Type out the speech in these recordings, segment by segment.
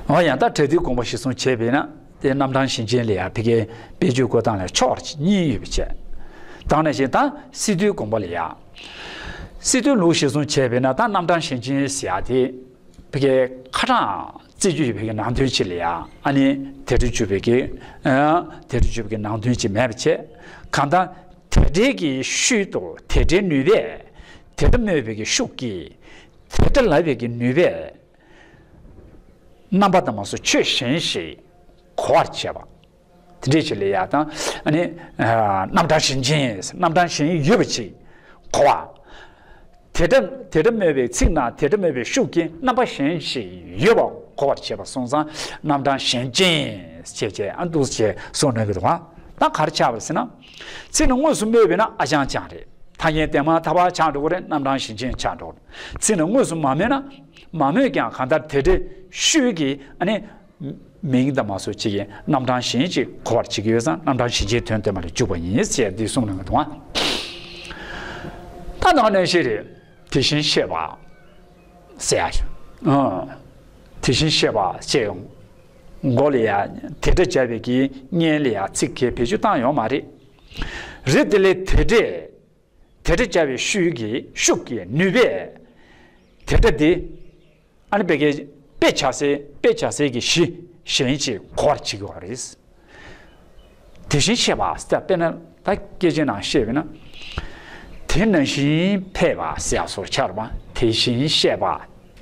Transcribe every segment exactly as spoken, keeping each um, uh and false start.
འོ་ཡང་ད་སྒྲ་སྡུད་དགོངས་པ་གཞིར་བཟུང་བྱས་པས་ན་དེ་རྣམ་གྲངས་གཞན་ཅན་ལ་ཡང་ཕ་གིའི་དཔེ་བརྗོད་བཀོད་སྟངས་ལ་ཕྱོགས་གཉིས་ཡོད་པ་བྱས། དེ་ནང་བཞིན་ད་སི་ཏུའི་དགོངས་པ་ལ་ཡང་། སི་ཏུའི་ལུགས་གཞིར་བཟུང་བྱས་པས་ན་ད་རྣམ་གྲངས་གཞན་ཅན་ཟེར་ཡ་དེ་ཕ་གིའི་ཁ་གྲངས་རྩིས་རྒྱུད་ཀྱི་ཕ་གིའི་ནང་དོན་ཅིག་ལ་ཡང་ཨ་ནི་དེ་འདྲ་བརྗོད་པའི་གི་ཨ་དེ་འདྲ་བརྗོད་པའི་གི་ནང་དོན་ཅིག་མེད་པ་བྱས། གང་ལྟར་དེ་འདྲའི་གི་ཤུལ་དུ་དེ་འདྲའི་ནུས་པས། དེ་འདྲ་སྨོས་པའི་གི་ཤུགས་ཀྱིས། དེ་འདྲ་ལབ་པའི་གི་ནུས་པས། རྣམ་པ་དང་མ་སོགས་ཆོས་གཞན་ཞིག་གོ་བར་བྱེད་པ། དེ་འདྲའི་ཆེད་ལ་ཡ་དང་ཨ་ནི་རྣམ་གྲངས་གཞན་ཅན་རྣམ་གྲངས་གཞན་ཡོད་པ་ཅིག་གོ་བ། དེ་འདྲ་དེ་འདྲ་སྨོས་པའི་ཚིག་ན་དེ་འདྲ་སྨོས་པའི་ཤུགས་ཀྱིས་རྣམ་པ་གཞན་ཞིག་ཡོད་པ་གོ་བར་བྱེད་པ་སོང་ཙང་རྣམ་གྲངས་གཞན་ཅན་ཞེས་བྱས་ཨ་འདུག་ཅེས་གསུངས་གནང་གི་འདུག་ག་ད་ག་རེ་ཆགས་པ་རེད་ཟེར་ན། ཚིག་ནི་དངོས་སུ་སྨོས་པས་ན་ཨ་ཅང་ཅང་རེད། ཐ་སྙད་བདེན་མ་ཐ་བ་ཆགས་འགྲོ་གི་རེད། རྣམ་གྲངས་གཞན་ཅན་ཆགས་འགྲོ་གི་རེད། ཚིག་ནི་དངོས་སུ་མ་སྨོས་ན། མ་སྨོས་ཀྱང་གང་ལྟར་དེ་འདྲའི་ཤུལ་གྱི་ཨ་ནི་མིང་དང་མ་སོགས་ཅིག་གི་རྣམ་གྲངས་གཞན་ཅིག་གོ་བར་བྱེད་ཀྱི་ཡོད་ཙང་རྣམ་གྲངས་གཞན་ཅན་དོན་སྟོན་པ་ལ་འཇུག་པ་ཡིན་ཞེས་འདི་གསུངས་གནང་གི་འདུག་ཨ། ད་ནང་ནས་ཤེས་རེད། དེ་བཞིན་གཤེགས་པ་ཟེར་ཡ། ཨ། དེ་བཞིན་གཤེགས་པ་ཞེས་མགོ་ལ་ཡ་དེ་འདྲ་སྦྱར་བའི་གི་སྔོན་ལ་ཡ་ཚིག་གི་བེད་སྤྱོད་བཏང་ཡོད་མ་རེད། རེད་དེ་ལས་དེ་འདྲས། དེ་འདྲ་བྱ་བའི་ཤུགས་ཀྱི་ཤུགས་ཀྱི་ནུས་པས། དེ་འདྲ་དེ། ཨ་ནི་བེ་གའི་དཔེ་བྱ་སའི་དཔེ་བྱ་སའི་གི་གཞི་གཞན་ཅིག་གོ་བར་བྱེད་ཀྱི་ཡོད་རེད། དེ་བཞིན་གཤེགས་པ་ཟེར་དཔེར་ན་ད་སྐད་ཆའི་ནང་བཤད་པས་ན། དེ་ནང་བཞིན་ཕེབས་པ་ཟེར་ཡ་སོགས་ཆགས་པ་དེ་བཞིན་གཤེགས་པ།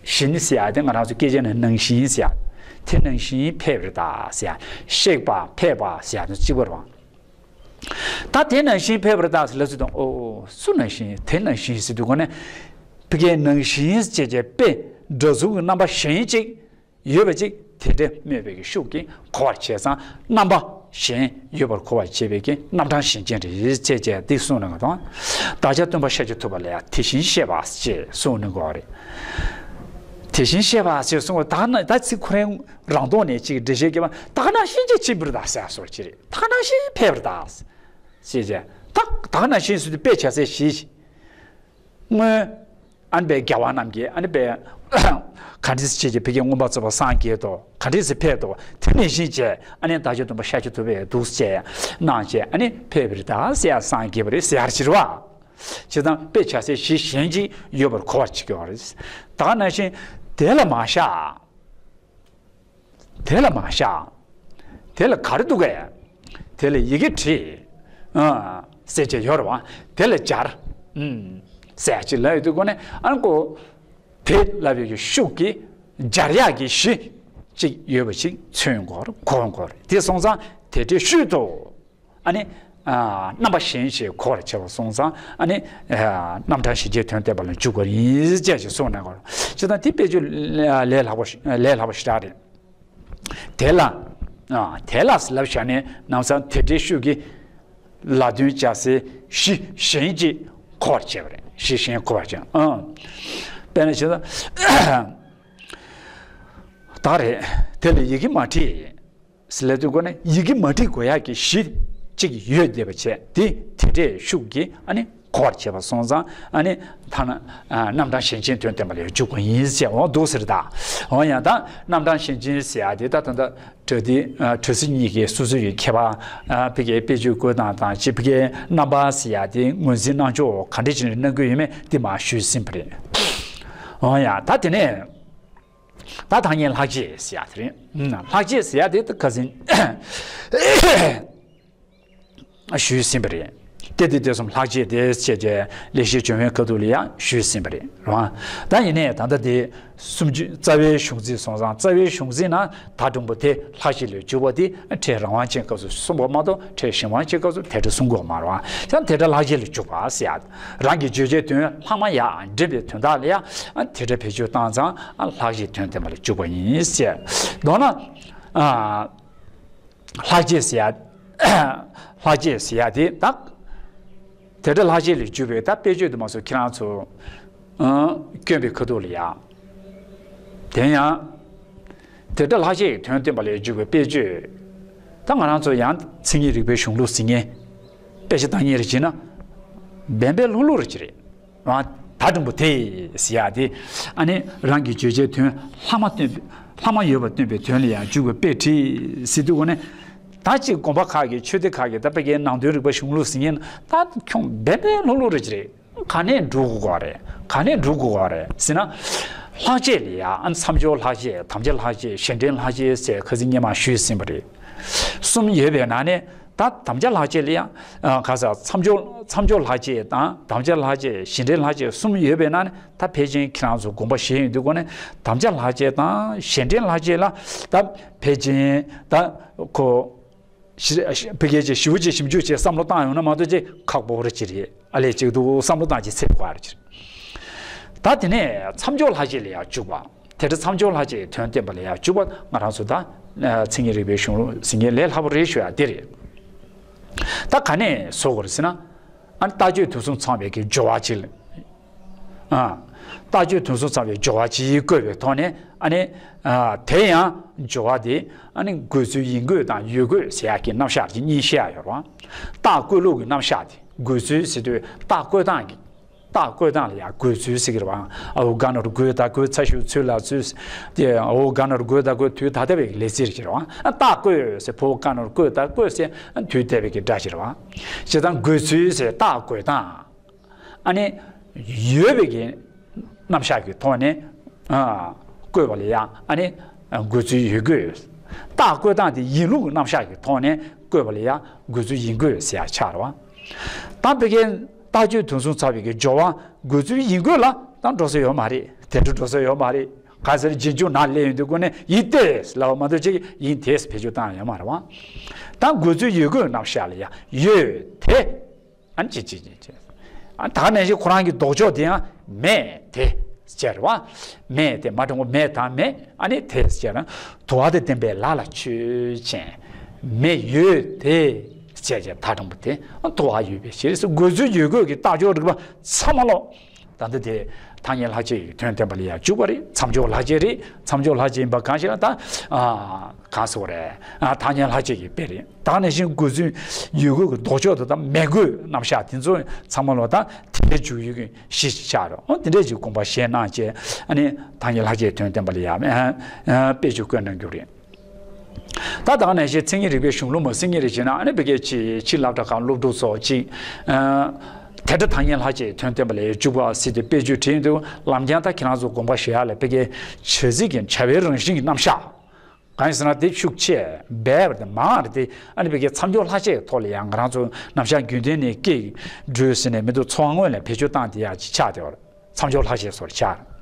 བཞིན་ཟེར་ཡ་དེ་ང་རང་ཚོ་སྐད་ཆའི་ནང་ནང་བཞིན་ཟེར་ཡ། དེ་ནང་བཞིན་ཕེབས་རེད་ད་ཟེར་ཡ། གཤེགས་པ་ཕེབས་པ་ཟེར་ཡ་དེ་གཅིག་པ་རེད་བ། ད་དེ་ནང་བཞིན་ཕེབས་པར་གདའ་ཟེར་ལབ་ཚུལ་དང་། ཨོ། སུ་ནང་བཞིན་དེ་ནང་བཞིན་ཟེར་དུས་གོ་ནས། ཕ་གའི་ནང་བཞིན་ཅེས་བྱས་པའི་སྒྲ་ཟུར་གྱི་རྣམ་པ་གཞན་ཅིག་ཡོད་པ་ཅིག་དེ་འདྲ་སྨོས་པའི་གི་ཤུགས་ཀྱིས་གོ་བར་བྱས་ཙང་རྣམ་པ་གཞན་ཡོད་པར་གོ་བར་བྱེད་པའི་གི་རྣམ་གྲངས་གཞན་ཅན་རེད་ཅེས་བྱས་འདི་གསུངས་གནང་གི་དང་། བདག་ཅག་སྟོན་པ་ཤཱཀྱ་ཐུབ་པ་ལ་ཡང་དེ་བཞིན་གཤེགས་པ་ཞེས་གསུངས་གནང་གི་རེད། དེ་བཞིན་གཤེགས་པ་ཞེས་གསུངས་པ་ད་ན་ད་ཚིག་ཁོ་རང་རང་ཐོག་ནས་ཅིག་འགྲེལ་བཤད་བརྒྱབ་པ་ད་ག་ནང་བཞིན་གྱི་ཕྱིན་པར་གདའ་ཟེར་སོགས་ཅི་རེད། ད་ག་ནང་བཞིན་ཕེབས་པར་གདའ། ཞེས་བྱས། ད་ད་ག་ནང་བཞིན་ཟེར་དུས་དཔེ་བྱ་སའི་གཞི། སྔོན། ཨ་ནི་པའི་རྒྱལ་བ་རྣམས་ཀྱིས་ཨ་ནི་པའི་ག་འདྲ་ཞིག་གི་ཕ་གིའི་མངོན་པར་རྫོགས་པར་སངས་རྒྱས་ཏོ། ག་འདྲ་ཞིག་ཕེབས་ཏོ། དེ་ནས་བཞིན་བྱས་ཨ་ནི་བདག་ཅག་སྟོན་པ་ཤཱཀྱ་ཐུབ་པས་འདུག་བྱས་གནང་བྱས་ཨ་ནི་ཕེབས་པར་གདའ་ཟེར་ཡ་སངས་རྒྱས་པ་རེད་ཟེར་ཡ་ཕྱིར་བ། བྱས་ཙང་དཔེ་བྱ་སའི་གཞི་གཞན་ཅིག་ཡོད་པར་གོ་བར་བྱེད་ཀྱི་ཡོད་རེད། ད་ག་ནང་བཞིན་དེ་ལ་མ་བཞག་དེ་ལ་མ་བཞག་དེ་ལ་ག་རེ་འདུག་གས། དེ་ལ་ཡི་གེ་བྲིས། ཨ། ཟེར་བྱས་ཡོད་རེད་བ། དེ་ལ་སྦྱར། ཨུམ། ཟེར་ཅིག་ལབ་ཡོད་དུས་གོ་ནས་ཨ་ནི་ཀོ། དེ་ལབ་པའི་གི་ཤུགས་ཀྱིས་སྦྱར་ཡག་གི་གཞི་ཅིག་ཡོད་པ་ཅིག་མཚོན་དགོས་རེད་གོ་དགོས་རེད། དེ་སོང་ཙང་དེ་འདྲའི་ཤུལ་དུ། ཨ་ནི། ཨ། རྣམ་པ་གཞན་ཞིག་གོ་བར་བྱེད་པ་སོང་ཙང་ཨ་ནི། ཨ། རྣམ་གྲངས་གཞན་ཅན་དོན་བསྟན་པ་ལ་འཇུག་པ་ཡིན་ཅེས་ཞིག་གསུངས་གནང་གོ། བྱས་ཙང་དེ་དཔེ་བརྗོད་ལས་ལྷག་པ་ལས་ལྷག་པ་ཞེ་དྲག་རེད། དེ་ལ། ཨ། དེ་ལ་ལབ་བཞག་ནས་ནམ་སང་དེ་འདྲའི་ཤུགས་ཀྱིས་ལ་དོན་བྱ་སའི་གཞི་གཞན་ཅིག་གོ་བར་བྱེད་པ་རེད། གཞི་གཞན་གོ་བར་བྱེད། ཨ། དཔེར་ན་བྱས་ཙང་། ད་རེད། དེ་ལ་ཡི་གེ་མ་བྲིས། ཟེར་ལབ་དུས་གོ་ནས་ཡི་གེ་མ་བྲི་དགོས་ཡག་གི་གཞི་གཅིག་ཡོད་བསྡད་པ་བྱས་དེ་དེ་འདྲའི་ཤུགས་ཀྱིས་ཨ་ནི་གོ་བར་བྱེད་པ་སོང་ཙང་ཨ་ནི་ཐ་ན་རྣམ་གྲངས་གཞན་ཅན་དོན་བསྟན་པ་ལ་འཇུག་པ་ཡིན་ཟེར་འོ་འདུག་ཟེར་ད། འོ་ཡང་ད་རྣམ་གྲངས་གཞན་ཅན་ཟེར་ཡག་དེ་ད་ད་ད་སྒྲ་དེ་སྒྲ་ཚིག་གཉིས་ཀྱི་སོ་སོ་ཡི་ཁྱད་པར་ཕ་གིའི་དཔེ་བརྗོད་བཀོད་སྟངས་དང་ཅི་ཕ་གིའི་རྣམ་པ་ཟེར་ཡག་དེ་ངོས་འཛིན་གནང་ཕྱོགས་ག་འདྲ་བྱས་ནས་གནང་དགོས་ཡོད་མེད་དེ་མར་ཞུས་ཟིན་པ་རེད། འོ་ཡང་ད་དེ་ནས། ད་ཐ་སྙད་ལྷག་བཅས་ཟེར་ཡག་དེ་རེད། ལྷག་བཅས་ཟེར་ཡག་དེ་ད་ཁ་སང་ཞུས་ཟིན་པ་རེད། སྐྱེ་དེ་དེ་གསུམ་ལྷག་བཅས་དེ་བྱས་རྗེས་ལེགས་བཤད་ལྗོན་དབང་ཁ་ཐུག་ལ་ཡང་ཞུས་ཟིན་པ་རེད། རང་ད་ཡིན་ནའི་ད་ལྟ་དེ་སུམ་ཅུ་རྩ་བའི་གཞུང་ཚིག་སོང་ཙང་རྩ་བའི་གཞུང་ཚིག་ནང་ད་དྲང་པོ་དེ་ལྷག་བཅས་ལས་འཇུག་པ་དེ་ཕྲད་རང་དབང་ཅན་སྐབས་སུ་གསུངས་པ་མ་གཏོགས་ཕྲད་གཞན་དབང་ཅན་སྐབས་སུ་དེ་འདྲ་གསུང་དགོས་མ་རེད་བ། ཡང་དེ་འདྲ་ལྷག་བཅས་ལས་འཇུག་པ་ཟེར་ཡག་རང་གི་བརྗོད་བྱའི་དོན་ལྷག་མ་ཡང་འགྲིམ་པའི་དོན་དག་ལ་ཡང་དེ་འདྲ་བེད་སྤྱོད་བཏང་ཙང་ལྷག་བཅས་དོན་བསྟན་པ་ལ་འཇུག་པ་ཡིན་ཟེར། མདོར་ན། ལྷག་བཅས་ཟེར་ཡག་ལྷག་བཅས་ཟེར་ཡག་དེ་ད། དེ་འདྲ་ལྷག་བཅས་ལས་འཇུག་པའི་ད་དཔེ་བརྗོད་དུ་མ་སོགས་ཁྱེད་རང་ཚོ་སྐྱོན་པའི་ཁ་ཐུག་ལ་ཡང་། དེ་ཡང་། དེ་འདྲ་ལྷག་བཅས་ཀྱི་དོན་བསྟན་པ་ལས་འཇུག་པའི་དཔེ་བརྗོད། ད་ང་རང་ཚོ་ཡང་མཚན་ཉིད་རིག་པའི་གཞུང་ལུགས་ཟེར་མཁན། དཔེ་ཆ་ལྟ་མཁན་རེ་བྱས་ན། བན་བན་ལྷུག་ལྷུག་རེ་བྱས་རེད། རང་ད་ ད་དྲང་པོ་དེ་ཟེར་ཡ་དེ། ཨ་ནི་རང་གི་བརྗོད་བྱའི་དོན་ལྷག་མ་སྟོན་པའི་ལྷག་མ་ཡོད་པ་སྟོན་པའི་དོན་ལ་ཡང་འཇུག་པའི་དཔེ་བྲིས་ཟེར་དུས་གོ་ནས། ད་ཅིག་དགོན་པ་ཁག་གི་ཆོས་སྡེ་ཁག་གི་ད་དཔེ་ཀའི་ནང་དོན་རིག་པ་གཞུང་ལུགས་ཟེར་མཁན་ད་ཁྱོན་བན་བན་ལྷུག་ལྷུག་རེད་ཅི་རེད། ག་ནས་འགྲོ་དགོས་ག་རེད། ག་ནས་འགྲོ་དགོས་ག་རེད་ཟེར་ན། ལྷག་བཅས་ལ་ཡ་ཨ་མཚམས་སྦྱོར་ལྷག་བཅས། དམ་བཅའ་ལྷག་བཅས། གཞན་འདྲེན་ལྷག་བཅས་ཟེར་ཁ་སང་སྔོན་མ་ཞུས་ཟིན་པ་རེད། གསུམ་ཡོད་པའི་ནང་ནས་ད་དམ་བཅའ་ལྷག་བཅས་ལ་ཡ། ཨ་ག་ས་མཚམས་སྦྱོར་མཚམས་སྦྱོར་ལྷག་བཅས་དང་དམ་བཅའ་ལྷག་བཅས། གཞན་འདྲེན་ལྷག་བཅས་གསུམ་ཡོད་པའི་ནང་ནས་ད་ཕལ་ཆེར་ཁྱེད་རང་ཚོ་དགོངས་པ་བཞེས་ཡོང་དུས་གོ་ནས་དམ་བཅའ་ལྷག་བཅས་དང་གཞན་འདྲེན་ལྷག་བཅས་ལ་ད་ཕལ་ཆེར་ད་ཁོ། ཞི་བོད་སྐད་ཀྱི་ཞིབ་པོ་ཅིག་ཞིབ་འཇུག་བྱས་བསམ་བློ་བཏང་ཡོང་ན་མ་གཏོགས་ཅིག་ཁག་པོ་རེ་ཅིག་རེད། ཨ་ལས་ཅིག་འདུག་བསམ་བློ་བཏང་ཅིག་ཚེ་དགོས་རེ་ཅིག་ད་དེ་ནས་མཚམས་སྦྱོར་ལྷག་བཅས་ལ་ཡང་འཇུག་པ། དེ་འདྲ་མཚམས་སྦྱོར་ལྷག་བཅས་དོན་བསྟན་པ་ལ་ཡང་འཇུག་པ་ང་རང་ཚོ་ད་མཚན་ཉིད་རིག་པའི་གཞུང་ལུགས་ཟེར་མཁན་ལས་སླ་པོ་རེད་ཞུ་ཡ་དེ་རེད། ད་ག་ནས་བཟོ་དགོས་རེད་ཟེར་ན། ཨ་ནི་ལྟག་ཆོས་དོན་གསུམ་ཚང་བའི་གི་སྦྱོར་བ་ཅིག་ལ། ཨ། ལྟག་ཆོས་དོན་གསུམ་ཚང་བའི་སྦྱོར་བ་ཅིག་བཀོད་པའི་ཐོག་ནས་ཨ་ནི། ཨ། དེ་ཡང་སྦྱོར་བ་དེ་ཨ་ནི་འགོད་ཚུལ་ཡིན་དགོས་དང་ཡོད་དགོས་ཟེར་ཡག་གི་རྣམ་གཞག་ཅིག་གཉིས་བཤད་ཡ་ཡོད་རེད་བ། རྟགས་བཀོད་ལུགས་ཀྱི་རྣམ་གཞག་དེ་འགོད་ཚུལ་ཟེར་དུས་རྟགས་བཀོད་སྟངས་ཀྱི། རྟགས་བཀོད་སྟངས་ལ་ཡང་འགོད་ཚུལ་ཟེར་གྱི་རེད་བ། ཨ་བོ་ག་ན་རོ་དགོད་ད་དགོད་ཚ་ཞབས་ཚུ་ལ་ཚུ། དེ་ཨ་བོ་ག་ན་རོ་དགོད་ད་དགོད་དུས་ད་ལྟ་བའི་ལས་ཚིག་ཅིག་རེད་བ། རྟགས་བཀོད་ཟེར་བོ་ག་ན་རོ་དགོད་ད་དགོད་ཟེར་དུས་འདས་པའི་གི་སྒྲ་ཅིག་རེད་བ། བྱས་ཙང་འགོད་ཚུལ་ཟེར་རྟགས་བཀོད་སྟངས། ཨ་ནི། ཡོད་པའི་གི་རྣམ་གཞག་གི་ཐོག་ནས། ཨ། བཀོད་པ་ལ་ཡང་ཨ་ནི། འགོད་ཚུལ་ཡོད་དགོས། རྟགས་བཀོད་སྟངས་དེ་ཡིན་ལུགས་ཀྱི་རྣམ་གཞག་གི་ཐོག་ནས་བཀོད་པ་ལ་ཡང་འགོད་ཚུལ་ཡིན་དགོས་ཟེར་ཡ་ཆགས་རེད་བ། ད་བོད་སྐད་རྟགས་ཆོས་དོན་གསུམ་ཚང་བའི་གི་སྦྱོར་བ་འགོད་ཚུལ་ཡིན་དགོས་ལ་ད་འགྲོ་ས་ཡོད་མ་རེད། དེ་འདྲ་འགྲོ་ས་ཡོད་མ་རེད། ག་ཚོད་རྗེས་འཇུག་ནང་སླེབས་ཡོང་དུས་ཀུན་ནས་ཡིན་ཏེ་ལབ་པ་མ་གཏོགས་ཅིག་ཡིན་དེ་བེད་སྤྱོད་བཏང་ཡོད་མ་རེད་བ། ད་འགོད་ཚུལ་ཡོད་དགོས་རྣམ་གཞག་ལ་ཡང་ཡོད་དེ། ཨ་ནི་ཅི་ཅི་ཅི་ཅི། ཨ་ད་ག་ནང་བཞིན་ཁོ་རང་གི་ལྡོག་ཕྱོགས་དེ་ཡང་མེད་དེ་ཟེར་བ། མེད་དེ་མ་དྲང་པོ་མེད་དང་མེད་ཨ་ནི་དེ་ཟེར་ན་དུ་བ་དང་ལྡན་པའི་ལ་ལ་ཆོས་ཅན། མེ་ཡོད་དེ་ཟེར་བྱས་ད་དྲང་པོ་དེ་དུ་བ་ཡོད་པའི་ཕྱིར་ཟེར་འགོད་ཚུལ་ཡོད་དགོས་ཀྱི་རྟགས་སྦྱོར་རིགས་པ་ཚང་མ་ལོག་ད་ལྟ་དེ་ཐ་སྙད་ལྷག་བཅས་ཀྱི་དོན་བསྟན་པ་ལ་ཡང་འཇུག་པ་རེད། མཚམས་སྦྱོར་ལྷག་བཅས་རེད། མཚམས་སྦྱོར་ལྷག་བཅས་ཡིན་པ་གང་ཞིག་ལ་ད་ཨ་གང་ཟེར་བ་རེད། ཨ་ཐ་སྙད་ལྷག་བཅས་ཀྱི་དཔེ་རེད། ད་ག་ནང་བཞིན་འགོད་ཚུལ་ཡོད་དགོས་ཀྱི་ལྡོག་ཕྱོགས་དེ་དང་མེད་དགོས་རྣམ་གཞག་དེ་ཚོ་ཚང་མ་ལོག་ད་དེ་འདྲའི་འཇུག་ཡུལ་གྱི་གཞི་ཞིག་ཆགས་རེད། འོ་དེ་འདྲའི་ཅིག་དགོངས་པ་བཞེས་གནང་བྱས་ཨ་ནི་ཐ་སྙད་ལྷག་བཅས་དོན་བསྟན་པ་ལ་ཡང་ཨ་ཨ་དཔེ་ཆོས་བཀོད་གནང་རྒྱུ་རེད། ད་ད་ག་ནང་བཞིན་མཚན་ཉིད་རིག་པའི་གཞུང་ལུགས་མ་ཟིན་ངེས་རེ་བྱས་ན་ཨ་ནི་བི་ཀའི་ཕྱི་ཕྱི་སློབ་གྲྭ་ཁག་སློབ་ཕྲུག་སོགས་ཅིག་ཨ་དེ་འདྲ་ཐ་སྙད་ལྷག་བཅས་དོན་བསྟན་པ་ལ་ཡང་འཇུག་པ་ཟེར་ཏེ་དཔེ་བརྗོད་བྲིས་འདུག་ལམ་རྐྱང་ད་ཁྱེད་རང་ཚོ་དགོངས་པ་བཞེས་ཡ་ལ་བི་ཀའི་བྱ་ཚིག་གི་བྱ་བའི་རང་བཞིན་གྱི་རྣམ་གཞག་གང་ཡིན་ཟེར་ན་དེ་ཤུགས་ཆེ་སྦས་པ་དེ་མང་རེད་དེ། ཨ་ནི་བི་ཀའི་མཚམས་སྦྱོར་ལྷག་བཅས་ཐོག་ལ་ཡང་ང་རང་ཚོ་རྣམ་གཞག་རྒྱུན་ལྡན་ནས་སྐད་འགྲོས་ཟེར་ནས་མི་འདུག་འཚོ་བ་དངོས་ལ་བེད་སྤྱོད་བཏང་དེ་ཡག་ཅིག་ཆགས་བསྡད་པ་རེད། མཚམས་སྦྱོར་ལྷག་བཅས་སོགས་ཆགས།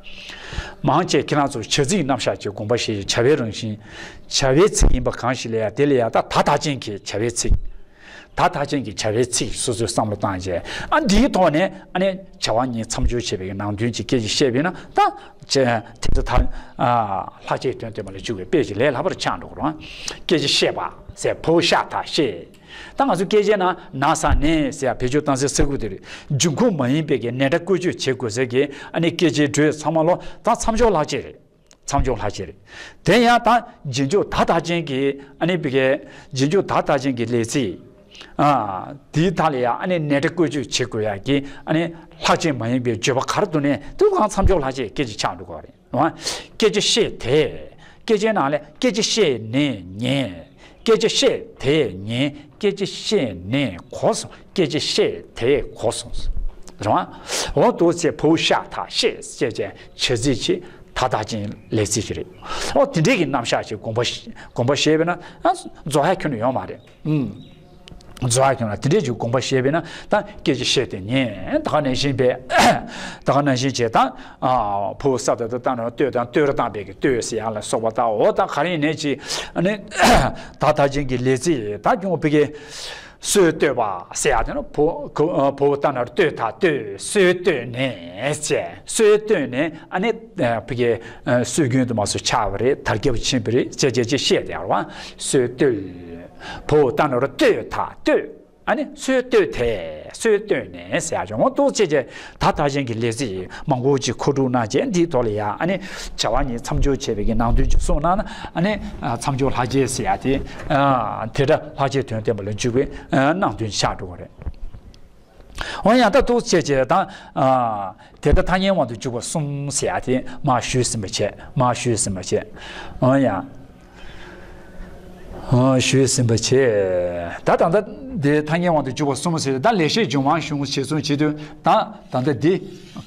མང་ཆེ་ཁྱེད་རང་ཚོ་བྱ་ཚིག་རྣམ་གཞག་ཅིག་དགོངས་པ་བཞེས་ཤིང་བྱ་བའི་རང་བཞིན། བྱ་བའི་ཚིག་ཡིན་པ་གང་ཞིག་ལ་ཡང་དེ་ལ་ཡང་ད་ད་ཐག་ཅན་གྱི་བྱ་བའི་ཚིག་ད་ཐག་ཅན་གྱི་བྱ་བའི་ཚིག་སོ་སོའི་བསམ་བློ་བཏང་བྱས་ཨ་འདིའི་ཐོག་ནས་ཨ་ནི་བྱ་བ་གཉིས་མཚམས་སྦྱོར་བྱས་པའི་ནང་དོན་གྱི་སྐད་ཆ་བཤད་པས་ན་ད་དེ་ཚོ་ད་ལྷག་བཅས་དོན་བསྟན་པ་ལ་འཇུག་པའི་དཔེ་ཅིག་ལས་སླ་པོར་ཆགས་འགྲོ་གི་རེད། སྐད་ཆ་བཤད་པ་ཟེར་བའོ་ཤ་ཐ་ཤེས། ད་ང་ཚོ་སྐད་ཆའི་ནང་ན་ས་ནས་ཟེར་ཡ་བེད་སྤྱོད་བཏང་སའི་ས་ཁུལ་དེ་རེད། འབྱུང་ཁུངས་མ་ཡིན་པའི་གི་ནས་སྒྲ་བཀོལ་སྤྱོད་བྱེད་དགོས་སའི་གི་ཨ་ནི་སྐད་ཆའི་འགྲོས་ཚང་མ་ལོ་ད་མཚམས་སྦྱོར་ལྷག་བཅས་རེད། མཚམས་སྦྱོར་ལྷག་བཅས་རེད། དེ་ཡང་ད་རྗེས་འཇུག་ད་ཐག་ཅན་གྱི་ཨ་ནི་བི་ཀའི་རྗེས་འཇུག་ད་ཐག་ཅན་གྱི་ལས་ཚིག་ཨ་དེའི་ཐད་ལ་ཡང་ཨ་ནི་ནས་སྒྲ་བཀོལ་སྤྱོད་བྱེད་དགོས་ཡ་གི་ཨ་ནི་ལྷག་བཅས་མ་ཡིན་པའི་བརྗོད་པ་ག་རེ་འདུག་ནས་དུས་གང་མཚམས་སྦྱོར་ལྷག་བཅས་སྐད་ཆ་ཆགས་འགྲོ་གི་རེད། རེད་བ། སྐད་ཆ་བཤད་དེ། སྐད་ཆའི་ནང་ལ་སྐད་ཆ་བཤད་ནས་ཉན། སྐད་ཆ་བཤད་དེ་ཉན། སྐད་ཆ་བཤད་ནས་གོ་སོང་། སྐད་ཆ་བཤད་དེ་གོ་སོང་། རེད་བ། འོ་འདུག་ཚེ་བའོ་ཤ་ཐ་ཤེས་ཅེས་བྱས་བྱ་ཚིག་ཅིག་ད་ཐག་ཅན་ལས་ཚིག་ཅིག་རེད། འོ་དེ་འདྲའི་གི་རྣམ་གཞག་ཅིག་དགོངས་པ་དགོངས་པ་བཞེས་པས་ན་ཨ་རྫོགས་ཡ་ཁྱོན་ནས་ཡོད་མ་རེད། ཨུམ། རྫོགས་ཡ་ཁྱོན་ལ་དེ་འདྲས་ཀྱི་དགོངས་པ་བཞེས་པས་ན་ད་སྐད་ཆ་བཤད་དེ་ཉན། ད་ག་ནང་བཞིན་པས། ད་ག་ནང་བཞིན་བྱས་ད། ཕོ་ས་ད་ད་ལྟ་ན་ལྟོས་དང་ལྟོས་ར་བཏང་པའི་གི་ལྟོས་ཟེར་ཡ་ལ་སོགས་པ་ད་འོ་ད་ག་རེ་ཡིན་ནའི་ཅི། ཨ་ནི། ད་ད་ཅན་གྱི་ལས་ཚིག་ད་ཀྱང་བི་ཀའི་སོས་ལྟོས་པ་ཟེར་ཡ་དེ་ན་ཕོ་ཕོ་ད་ན་ལྟོས་ད་ལྟོས་སོས་ལྟོས་ནས་ཟེར་སོས་ལྟོས་ནས་ཨ་ནི་བི་ཀའི་སྲོལ་རྒྱུན་དུ་མ་སོ་ཆགས་པ་རེད། དར་ཁྱབ་ཕྱིན་པ་རེད་ཅེས་ཅེས་ཅེས་བཤད་དེ་ཡ་ར་བ་སོས་ལྟོས། ཕོ་ད་ན་ལྟོས་ད་ལྟོས། ཨ་ནི་སོས་ལྟོས་དེ་སོས་ལྟོས་ནས་ཟེར་ཡ་བྱུང་འོ་འདུག་ཅེས་བྱས་ད་ད་གཞན་གྱི་ལས་ཚིག་མང་པོ་ཅིག་མཁོ་སྒྲུབ་གནང་བྱས་འདིའི་ཐོག་ལ་ཡ་ཨ་ནི་བྱ་བ་གཉིས་མཚམས་སྦྱོར་བྱས་པའི་གི་ནང་དོན་ཅིག་གསུངས་གནང་ན་ཨ་ནི་མཚམས་སྦྱོར་ལྷག་བཅས་ཟེར་ཡ་དེ་དེ་འདྲ་ལྷག་བཅས་དོན་བསྟན་པ་ལ་འཇུག་པའི་ནང་དོན་ཆགས་འགྲོ་གི་རེད། འོ་ཡང་ད་འདུག་བྱས་བྱས་ད། ཨ། དེ་ལྟར་ཐ་སྙད་དབང་དུ་འཇུག་པ་གསུམ་ཟེར་ཡ་དེ་མར་ཞུས་ཟིན་པ་བྱས། མར་ཞུས་ཟིན་པ་བྱས། འོ་ཡང་། ཨ། ཞུས་ཟིན་པ་བྱས། ད་ད་ལྟ་དེ་ཐ་སྙད་དབང་དུ་འཇུག་པ་གསུམ་ཟེར་ད་ལེགས་བཤད་ལྗོན་དབང་གཞུང་ཞེས་གསུངས་བྱེད་དུས་ད་ད་ལྟ་འདི་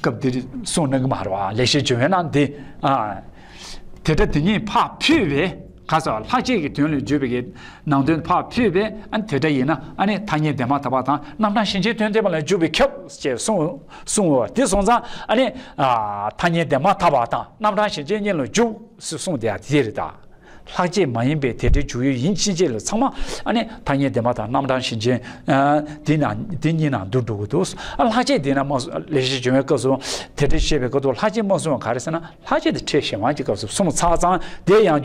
སྐབས་འདིར་གསུངས་གནང་གི་མ་རེད་བ། ལེགས་བཤད་ལྗོན་དབང་ནང་འདི། ཨ། དེ་སྒྲ་དེ་ཉིད་ཕར་ཕུད་པའི། ག་ཟེར། ལྷག་བཅས་ཀྱི་དོན་ལ་འཇུག་པའི་གི་ནང་དོན་ཕར་ཕུད་པའི། ཨ་ནི་དེ་སྒྲ་ཡིན་ན་ཨ་ནི་ཐ་སྙད་བདེན་པར་ཐལ་བ་དང་རྣམ་གྲངས་གཞན་ཕྱིར་དོན་བསྟན་པ་ལ་འཇུག་པའི་ཁྱབ་ཅེས་གསུངས་གསུངས་པ་དེ་སོང་ཙང་ཨ་ནི། ཨ། ཐ་སྙད་བདེན་པར་ཐལ་བ་དང་རྣམ་གྲངས་གཞན་ཕྱིར་གཉིས་ལ་འཇུག་ཟེར་གསུངས་དེ་ཡང་དེ་རེད་ད། ལྷག་བཅས་མ་ཡིན་པའི་དེ་སྒྲའི་འཇུག་ཡུལ་ཡིན་ཕྱིན་ཆད་ལ་ཚང་མ་ཨ་ནི་ཐ་སྙད་བདེན་པར་ཐལ། རྣམ་གྲངས་གཞན་ཕྱིར། ཨ། དེ་ན་དེ་གཉིས་ནང་དུ་འགྲོ་གི་འདུག། ཨ། ལྷག་བཅས་དེ་ན་མ་སོ། ལེགས་བཤད་ལྗོན་དབང་སྐབས་སུ་དེ་སྒྲ་བཤད་པའི་སྐབས་སུ་ལྷག་བཅས་མ་གསུངས་པ་ག་རེ་ཟེར་ན། ལྷག་བཅས་དེ་ཕྲད་གཞན་དབང་གི་སྐབས་སུ་གསུངས་ཚར་ཙང་དེ་ཡང་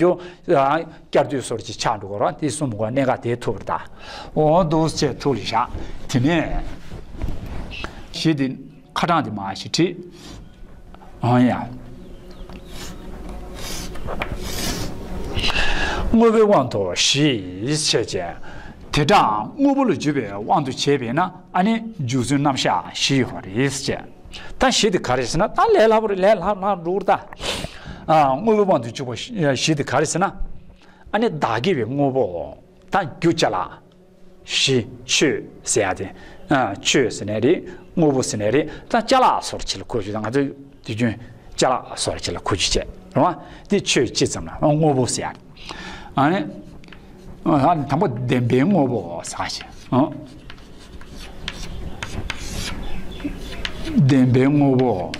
བསྐྱར་ཟློས་སོར་གྱི་ཆགས་འགྲོ་གི་རེད། དེ་གསུམ་གོ་གནད་འགག་དེ་ཐུག་པ་རེད་ད། འོ་འདུག་སེ་ཐུགས་ལ་བཞག། དེ་ནས་གཞི་དེ་ཁ་གྲངས་དེ་མར་ཞིག་བྲིས། འོ་ཡ། དངོས་པོའི་དབང་དུ་བཞི་ཞེས་བྱ། དེ་སྒྲ་དངོས་པོ་ལ་འཇུག་པའི་དབང་དུ་བྱས་པས་ན་ཨ་ནི་འཇུག་ཚུལ་རྣམ་གཞག་བཞི་ཡོད་རེད་ཅེས། ད་བཞི་དེ་ག་རེ་ཟེར་ན། ད་ལས་སླ་པོ་རེད། ལས་སླ་སླ་འགྲོ་གི་རེད་ད། ཨ། དངོས་པོའི་དབང་དུ་འཇུག་པ་བཞི་དེ་ག་རེ་ཟེར་ན། ཨ་ནི་བདག་གི་བའི་དངོས་པོ། ད་རྒྱུ་ཅ་ལག། གཞི་ཆོས་ཟེར་ཡ་དེ། ཨ། ཆོས་ཟེར་ནའི་རེད། དངོས་པོ་ཟེར་ནའི་རེད། ད་ཅ་ལག་བཟོ་འདྲ་ཅིག་ལ་གོ་རྒྱུ། ད་ང་ཚོས་དུས་རྒྱུན་ཅ་ལག་བཟོ་འདྲ་ཅིག་ལ་གོ་རྒྱུ་བྱས་རེད་བ། དེ་ཆོས་སྤྱི་ཙམ་ལ་དངོས་པོ་ཟེར་ཡ་རེད། ཨ་ནི། ཨ། དང་པོ་བདེན་པའི་དངོས་པོ་ཟེར་བ་ཞིག། ཨ། བདེན་པའི་དངོས་པོ།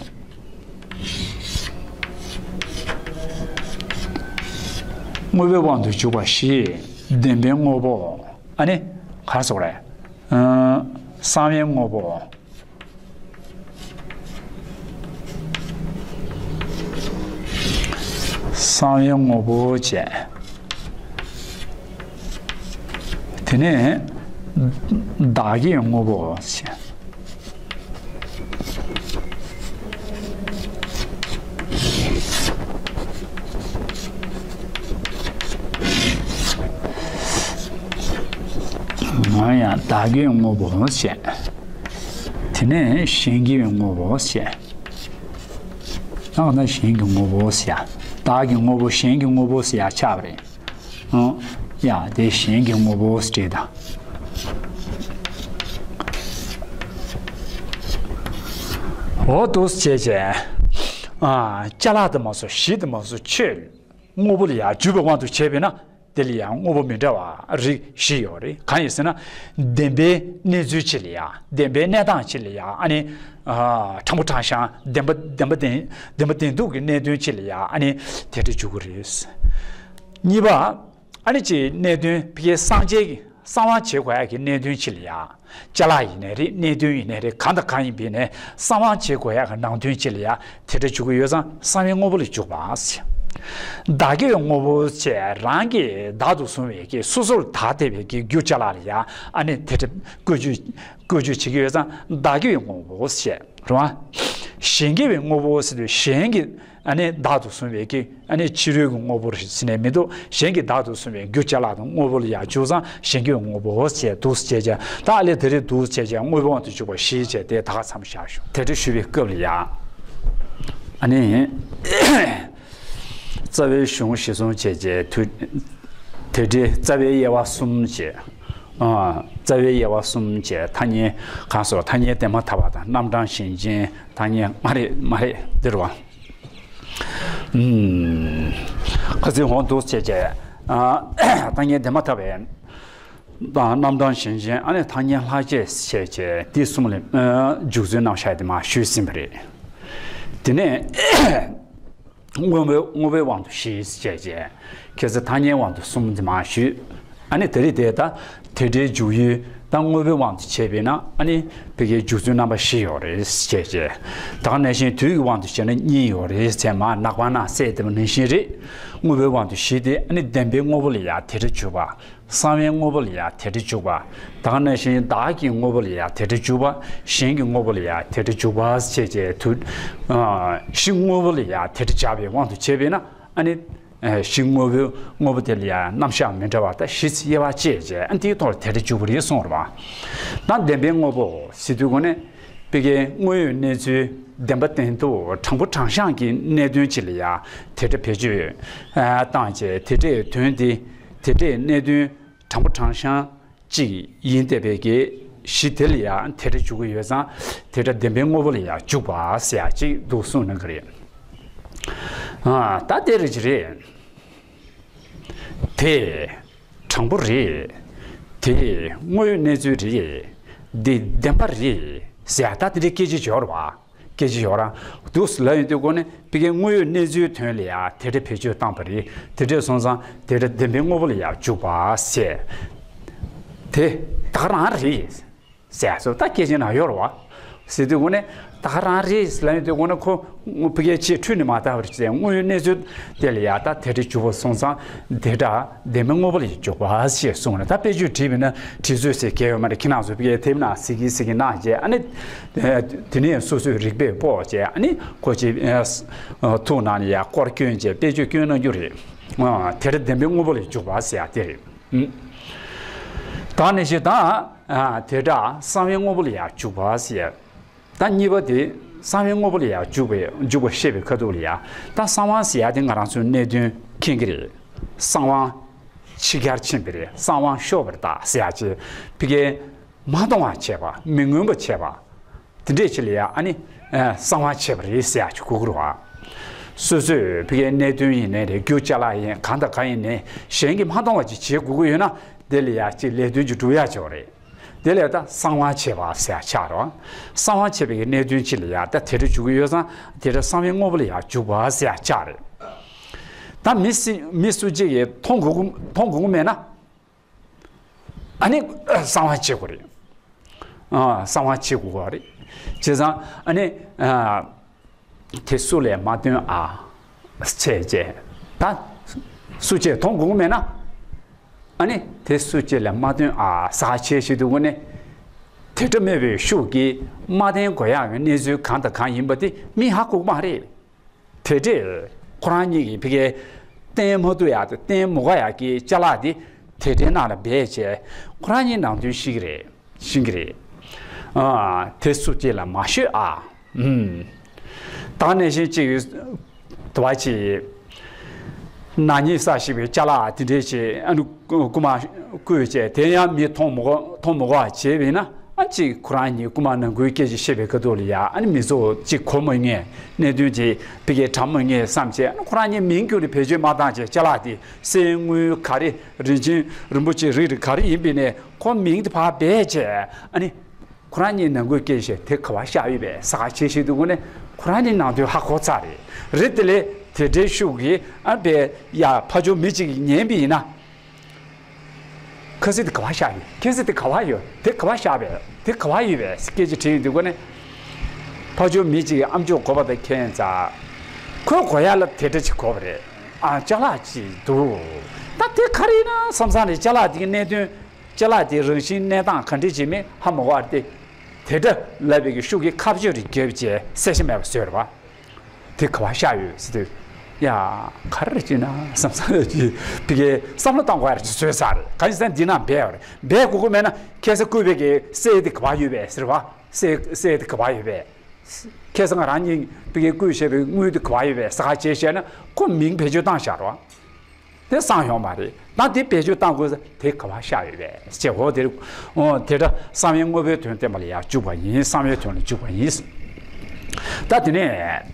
དངོས་པོའི་དབང་དུ་འཇུག་པ་བཞི། བདེན་པའི་དངོས་པོ། ཨ་ནི་ག་རེ་ཟེར་དགོས་རེད། ཨ། གསང་བའི་དངོས་པོ། གསང་བའི་དངོས་པོ་བྱས། དེ་ནས་བདག་གི་དངོས་པོ་བྱས། ང་ཡང་བདག་གི་དངོས་པོ་བྱས། དེ་ནས་གཞན་གྱི་དངོས་པོ་བྱས། ཡང་ན་གཞན་གྱི་དངོས་པོ་ཟེར་ཡ། བདག་གི་དངོས་པོ་གཞན་གྱི་དངོས་པོ་ཟེར་ཡ་ཆགས་པ་རེད། ཨང་། ཡ། དེ་གཞན་གྱི་དངོས་པོ་ཟེར་ད། འོ་འདུག་སེ་བྱས་བྱས། ཨ། ཅ་ལག་དེ་མ་གཏོགས་གཞི་དེ་མ་གཏོགས་ཆོས་དངོས་པོ་ལ་ཡང་འཇུག་པའི་དབང་དུ་བྱས་པས་ན། དེ་ལ་ཡང་དངོས་པོ་མི་འདྲ་བ་རིགས་བཞི་ཡོད་རེད། གང་ཡིན་ཟེར་ན། བདེན་པའི་གནས་ཚུལ་གཅིག་ལ་ཡང་། བདེན་པའི་གནས་སྟངས་གཅིག་ལ་ཡང་། ཨ་ནི། ཨ། དྲང་པོ་དྲང་བཞག་བདེན་པ་བདེན་པ་བདེན་བདེན་པ་བདེན་ཐུག་གི་གནད་དོན་གཅིག་ལ་ཡང་། ཨ་ནི་དེ་སྒྲ་འཇུག་གི་རེད། གཉིས་པ། ཨ་ནི་གཅིག་གནད་དོན་ཕ་གིའི་གསང་བྱའི་གསང་བ་བྱེད་དགོས་ཡག་གི་གནད་དོན་གཅིག་ལ་ཡང་། ཅ་ལག་ཡིན་ནའི་རེད། གནད་དོན་ཡིན་ནའི་རེད། གང་དང་གང་ཡིན་པ་ཡིན་ནའི་གསང་བ་བྱེད་དགོས་ཡག་གི་ནང་དོན་གཅིག་ལ་ཡང་དེ་སྒྲ་འཇུག་གི་ཡོད་ཙང་གསང་བའི་དངོས་པོ་ལ་འཇུག་པ་ཟེར། བདག་གི་བའི་དངོས་པོ་བྱས། རང་གིས་བདག་ཏུ་བཟུང་བའི་གི་སོ་སོར་བདག་བསྡད་པའི་གི་རྒྱུ་ཅ་ལག་ལ་ཡང་། ཨ་ནི་དེ་སྒྲ་བཀོལ་སྤྱོད་བཀོལ་སྤྱོད་བྱེད་ཀྱི་ཡོད་ཙང་བདག་གི་བའི་དངོས་པོ་ཟེར། རེད་བ། གཞན་གྱི་བའི་དངོས་པོ་ཟེར་དུས་གཞན་གྱི། ཨ་ནི་བདག་ཏུ་བཟུང་བའི་གི། ཨ་ནི་ཕྱི་རོལ་གྱི་དངོས་པོ་རེད་ཟེར་ནས་མི་འདུག། གཞན་གྱིས་བདག་ཏུ་བཟུང་བའི་རྒྱུ་ཅ་ལག་དང་དངོས་པོ་ལ་ཡང་འཇུག་ཙང་གཞན་གྱི་དངོས་པོ་ཟེར་འདུག་ཟེར་བྱས། ད་ཨ་ལས་དེ་རིང་འདུག་ཟེར་བྱས། དངོས་པོའི་དབང་དུ་འཇུག་པ་བཞི་བྱས་དེ་ད་ག་མཚམས་བཞག་ཞུ། དེ་འདྲ་ཞུ་བའི་སྐབས་ལ་ཡང་། ཨ་ནི། རྩ་བའི་གཞུང་གཞིར་བཟུང་བྱས་བྱས་དུས། དེ་འདྲའི་རྩ་བའི་དབྱེ་བ་གསུམ་བྱས། ཨ། རྩ་བའི་དབྱེ་བ་གསུམ་བྱས། ཐ་སྙད་གང་སོགས་ཐ་སྙད་བདེན་པར་ཐལ་བ་དང་རྣམ་གྲངས་གཞན་ཕྱིར། ཐ་སྙད་མ་རེད་མ་རེད་འདིར་བ། ཨུམ། ཁ་ཚིག་འོང་འདུག་བྱས་བྱས། ཨ། ཐ་སྙད་བདེན་པར་ཐལ་བའི་དང་རྣམ་གྲངས་གཞན་ཕྱིར། ཨ་ནི་ཐ་སྙད་ལྷག་བཅས་བྱས་བྱས་འདི་གསུམ་ལ། ཨ། འཇུག་ཚུལ་རྣམ་གཞག་དེ་མར་ཞུས་ཟིན་པ་རེད། དེ་ནས། དངོས་པོའི་དངོས་པོའི་དབང་དུ་བཞི་བྱས་བྱས། ཁ་སང་ཐ་སྙད་དབང་དུ་གསུམ་དེ་མར་ཞུས། ཨ་ནི་དེ་རིང་དེ་ད་དེ་སྒྲའི་འཇུག་ཡུལ་ད་དངོས་པོའི་དབང་དུ་བྱས་པས་ན། ཨ་ནི་ཕ་གིའི་འཇུག་ཚུལ་རྣམ་པ་བཞི་ཡོད་རེད་བྱས་བྱས། ད་ག་ནང་བཞིན་དུས་ཀྱི་དབང་དུ་བྱས་ན་གཉིས་ཡོད་རེད་ཟེར་མར་ནག་པ་ནང་གསལ་བསྡད་པ་ནང་བཞིན་རེད། དངོས་པོའི་དབང་དུ་བཞི་དེ་ཨ་ནི་བདེན་པའི་དངོས་པོ་ལ་ཡང་དེ་སྒྲ་འཇུག་པ། གསང་བའི་དངོས་པོ་ལ་ཡང་དེ་སྒྲ་འཇུག་པ། ད་ག་ནང་བཞིན་བདག་གི་དངོས་པོ་ལ་ཡང་དེ་སྒྲ་འཇུག་པ། གཞན་གྱི་དངོས་པོ་ལ་ཡང་དེ་སྒྲ་འཇུག་པ་བྱས་བྱས་དུས། ཨ། གཞི་དངོས་པོ་ལ་ཡང་དེ་སྒྲ་སྦྱར་བའི་དབང་དུ་བྱས་པས་ན། ཨ་ནི་ གཞི་དངོས་པོའི་དངོས་པོ་དེ་ལ་ཡང་རྣམ་གཞག་མི་འདྲ་བ་དང་གཞི་དབྱེ་བ་བཅད་བྱས། ཨ་འདིའི་ཐོག་ལ་དེ་འདྲ་འཇུག་པ་རེད་གསུངས་རེད་བ། ད་བདེན་པའི་དངོས་པོ་ཟེར་དུས་གོ་ནས་ཕ་གིའི་དངོས་ཡོད་གནས་ཚུལ་བདེན་པ་བདེན་ཐོག་དྲང་པོ་དྲང་གཞག་གི་གནད་དོན་ཅིག་ལ་ཡང་དེ་འདྲ་བེད་སྤྱོད་བཏང་བྱས། དེ་འདྲའི་དོན་དེ་དེ་འདྲའི་གནད་དོན་དྲང་པོ་དྲང་གཞག་ཅིག་ཡིན་བསྡད་པའི་གི་གཞི་དེ་ལ་ཡང་དེ་འདྲ་འཇུག་གི་ཡོད་ཙང་དེ་འདྲ་བདེན་པའི་དངོས་པོ་ལ་ཡང་འཇུག་པ་ཟེར་ཡག་ཅིག་འདུག་གསུངས་གནང་གི་རེད། ཨ་ད་དེ་རེད་ཅི་རེད། དེ་དྲང་པོ་རེད། དེ་དངོས་ཡོད་གནས་ཚུལ་རེད། འདི་བདེན་པ་རེད་ཟེར་ཡག་ད་དེ་འདྲའི་སྐད་ཆ་ཅིག་ཡོད་རེད་བ། སྐད་ཆ་ཡོད་ར། འདུག་ལབ་ཡོང་དུས་གོ་ནས་ཕ་གིའི་དངོས་ཡོད་གནས་ཚུལ་དོན་ལ་ཡང་དེ་འདྲ་བེད་སྤྱོད་བཏང་པ་རེད། དེ་འདྲ་སོང་ཙང་དེ་འདྲ་བདེན་པའི་དངོས་པོ་ལ་ཡང་འཇུག་པ་ཟེར། དེ་ད་ག་རང་རེད་ཟེར་སོ། ད་སྐད་ཆ་ནང་ཡོད་རེད་བ། ཟེར་དུས་གོ་ནས་ད་ག་རང་རེད་ལབ་ཡོང་དུས་གོ་ནས་ཁོ་ཕ་གིའི་ཆེས་འཁྲུལ་ནས་མ་བལྟ་བར་བྱས་དངོས་ཡོད་གནས་ཚུལ་དེ་ལ་ཡང་ད་དེ་འདྲ་འཇུག་པ་སོང་ཙང་དེ་འདྲ་བདེན་པའི་དངོས་པོ་ལ་ཡང་འཇུག་པ་ཞེས་གསུངས་ནས། ད་དཔེ་བརྗོད་བྲིས་པ་ན་བྲིས་ཚོད་ཟེར་གལ་ཡོད་མ་རེད། ཁྱེད་རང་ཚོ་ཕ་གིའི་དེབ་ནང་གཟིགས་ཀྱིན་གཟིགས་ཀྱིན་གནང་བྱས། ཨ་ནི་དེ་ནས་སོ་སོས་རིག་པས་དཔོག་བྱས། ཨ་ནི་ཁོ་ཅིག་ཐུགས་ནང་ནས་ཡར་སྐོར་བསྐྱོན་བྱས་དཔེ་བརྗོད་བསྐྱོན་གནང་རྒྱུ་རེད། དེ་འདྲ་བདེན་པའི་དངོས་པོ་ལ་འཇུག་པ་ཟེར་ཡག་དེ་རེད། ད་ནས་ཤིག་ད་དེ་འདྲ་གསང་བའི་དངོས་པོ་ལ་ཡང་འཇུག་པ་ཟེར། ད་གཉིས་པ་དེ་གསང་བའི་དངོས་པོ་ལ་ཡང་འཇུག་པའི་འཇུག་པ་བཤད་པའི་ཁ་ཐུག་ལ་ཡང་། ད་གསང་བ་ཟེར་ཡག་དེ་ང་རང་ཚོའི་གནད་དོན་མཁྱེན་གྱི་རེད། གསང་བ་ཕྱི་གྱར་ཕྱིན་པ་རེད། གསང་བ་ཤོར་བར་གདའ་ཟེར་ཡག་ཅིག་ཕ་གིའི་མ་མཐོང་བ་བྱས་པ། མི་མངོན་པ་བྱས་པ། དེ་འདྲས་ཅིག་ལ་ཡང་ཨ་ནི་གསང་བ་བྱས་པ་རེད་ཟེར་ཡག་ཅིག་གོ་གི་རེད་བ། སོ་སོས་ཕ་གིའི་གནད་དོན་ཡིན་ནའི་རེད། རྒྱུ་ཅ་ལག་ཡིན་གང་དང་གང་ཡིན་ནའི་གཞན་གྱིས་མ་མཐོང་བ་ཅིག་བྱེད་དགོས་ཀྱི་ཡོད་ན་དེ་ལ་ཡང་ཅིག་ལས་དོན་ཅིག་སྒྲུབ་ཡག་ཅིག་ཡོད་རེད། དེ་ལས་ད་གསང་བ་བྱས་པ་ཟེར་ཡག་ཆགས་རེད། གསང་བ་བྱས་པའི་གནད་དོན་ཅིག་ལ་ཡང་ད་དེ་འདྲ་འཇུག་གི་ཡོད་ཙང་དེ་འདྲ་གསང་བའི་དངོས་པོ་ལ་ཡང་འཇུག་པ་ཟེར་ཡག་ཆགས་རེད། ད་མི་སི་མི་སུ་གཅིག་གིས་མཐོང་དགོས་མཐོང་དགོས་མེད་ན། ཨ་ནི་གསང་བ་བྱེད་དགོས་རེད། ཨ་གསང་བ་བྱེད་དགོས་རེད། བྱས་ཙང་ཨ་ནི་ཨ་དེ་སུ་ལས་མ་སྟོན་ཨ་བྱས་བྱས། ད་སུ་བྱས་མཐོང་དགོས་མེད་ན། ཨ་ནི་དེ་སུ་བྱས་ལས་མ་སྟོན་ཨ་ཟེར་བྱས་ཞིག་འདུག་གོ་ནས། དེ་འདྲ་མེད་པའི་ཤུགས་ཀྱིས་མ་བསྟན་དགོས་ཡག་གི་གནས་ཚུལ་གང་དང་གང་ཡིན་པ་དེ་མི་ཧ་གོ་གི་མ་རེད། དེ་འདྲས་ཁོ་རང་གཉིས་ཀྱིས་ཕ་གིའི་བསྟན་མ་ཐུབ་ཡག་དང་བསྟན་མ་དགོས་ཡག་གི་ཅ་ལག་དེ་དེ་འདྲའི་ནང་ལ་སྦས་བྱས་ཁོ་རང་གཉིས་ནང་དོན་ཤེས་ཀྱི་རེད། ཤེས་ཀྱི་རེད། ཨ་དེ་སུ་གཅིག་ལ་མ་ཤོད་ཨ། ཨུམ། ད་ག་ནང་བཞིན་གཅིག་དུ་བ་གཅིག་ནག་ཉེས་བསགས་ཤིག་པའི་ཅ་ལག་དེ་འདྲས་ཅིག་ཨ་ནི་རྐུ་མ་རྐུས་བྱས་དེ་ཡང་མི་མཐོང་མ་དགོས་མཐོང་མ་དགོས་པ་བྱས་པས་ན། ཨ་ཅིག་ཁོ་རང་གཉིས་རྐུ་མ་ནང་ཁུལ་སྐད་ཆ་བཤད་པའི་ཁ་ཐུག་ལ་ཡ་ཨ་ནི་མི་ཚོ་ཅིག་གོ་མ་ངེས། གནད་དོན་ཅིག་ཕ་གིའི་དྲན་མ་ངེས་བསམ་བྱས། ཨ་ནི་ཁོ་རང་གཉིས་མིང་བསྒྱུར་ནས་བེད་སྤྱོད་མ་བཏང་བྱས་ཅ་ལག་དེ་གསེར་དངུལ་ག་རེ་རིན་ཆེན་རིན་པོ་ཆེ་རིགས་རིགས་ག་རེ་ཡིན་པས་ནས་ཁོ་མིང་དེ་ཕར་སྦས་བྱས། ཨ་ནི་ཁོ་རང་གཉིས་ནང་ཁུལ་སྐད་ཆ་དེ་ག་བ་བཞག་ཡོད་པས་ཟེར་ག་བྱེད་བཞིན་འདུག་གོ་ནས་ཁོ་རང་གཉིས་ནང་དོན་ཧ་གོ་ཚར་རེད། རེད་དེ་ལས་དེ་འདྲའི་ཤུགས་ཀྱིས་ཨ་ནི་ཡ་ཕར་ཕྱོགས་མི་གཅིག་གིས་ཉན་པ་ཡིན་ན། ཁ་ཟས་དེ་ག་བ་བཞག་ཡོད། ཁ་ཟས་དེ་ག་བ་ཡོད། དེ་ག་བ་བཞག་པས། དེ་ག་བ་ཡོད་པས་སྐད་ཆ་དྲིས་ཡོང་དུས་གོ་ནས། ཕར་ཕྱོགས་མི་གཅིག་གིས་ཨ་མཆོག་དགོས་པ་དང་ཁྱད་མཚར། ཁོས་དགོས་ཡག་ལ་དེ་འདྲ་ཅིག་དགོས་པ་རེད། ཨ་ཅ་ལག་ཅིག་འདུག་ད་དེ་ག་རེ་ཡིན་ན་བསམ་བསམ་རེད། ཅ་ལག་དེ་གི་གནད་དོན། ཅ་ལག་དེའི་རང་བཞིན་གནས་སྟངས་ག་འདྲ་ཅིག་མིན་ཧ་མ་གོ་བ་དེ། དེ་འདྲ་ལབ་པའི་གི་ཤུགས་ཀྱིས་ཁ་གཅོད་རེ་བརྒྱབ་བྱས་གསལ་ཆ་མེད་པ་བཟོས་རེད་བ། དེ་ག་བ་བཞག་ཡོད་ཟེར་དུས། ཡ། ག་རེ་བྱས་ན་བསམ་བསམ་ཡོད་ཀྱི་ཕ་གིའི་བསམ་བློ་གཏོང་དགོས་ཡ་རེ་བཟོས་ཚར་རེད། གང་ཡིན་ཟེར་ན་འདི་ནང་སྦས་ཡོད་རེད། སྦས་དགོས་ཀྱི་མེད་ན་ཁ་ཟས་བརྐུས་པའི་གི་གསེར་དེ་ག་བ་ཡོད་པས་ཟེར་བ། གསེར་གསེར་དེ་ག་བ་ཡོད་པས། ཁ་ཟས་ང་རང་གཉིས་ཕ་གིའི་བརྐུས་བྱས་པའི་དངུལ་དེ་ག་བ་ཡོད་པས་ཟེར་ག་བྱས་བཤད་ན་ཁོ་མིང་བེད་སྤྱོད་བཏང་བཞག་རོགས། དེ་གསང་ཡོང་མ་རེད། ད་དེ་བེད་སྤྱོད་བཏང་དགོས་ས་དེ་ག་བ་བཞག་ཡོད་པས་ཅེས། འོ་དེ་འོ་དེ་འདྲ་གསང་བའི་དངོས་པོའི་དོན་བསྟན་པ་ལ་ཡང་འཇུག་པ་ཡིན། གསང་བའི་དོན་ལ་འཇུག་པ་ཡིན། ད་དེ་ནས་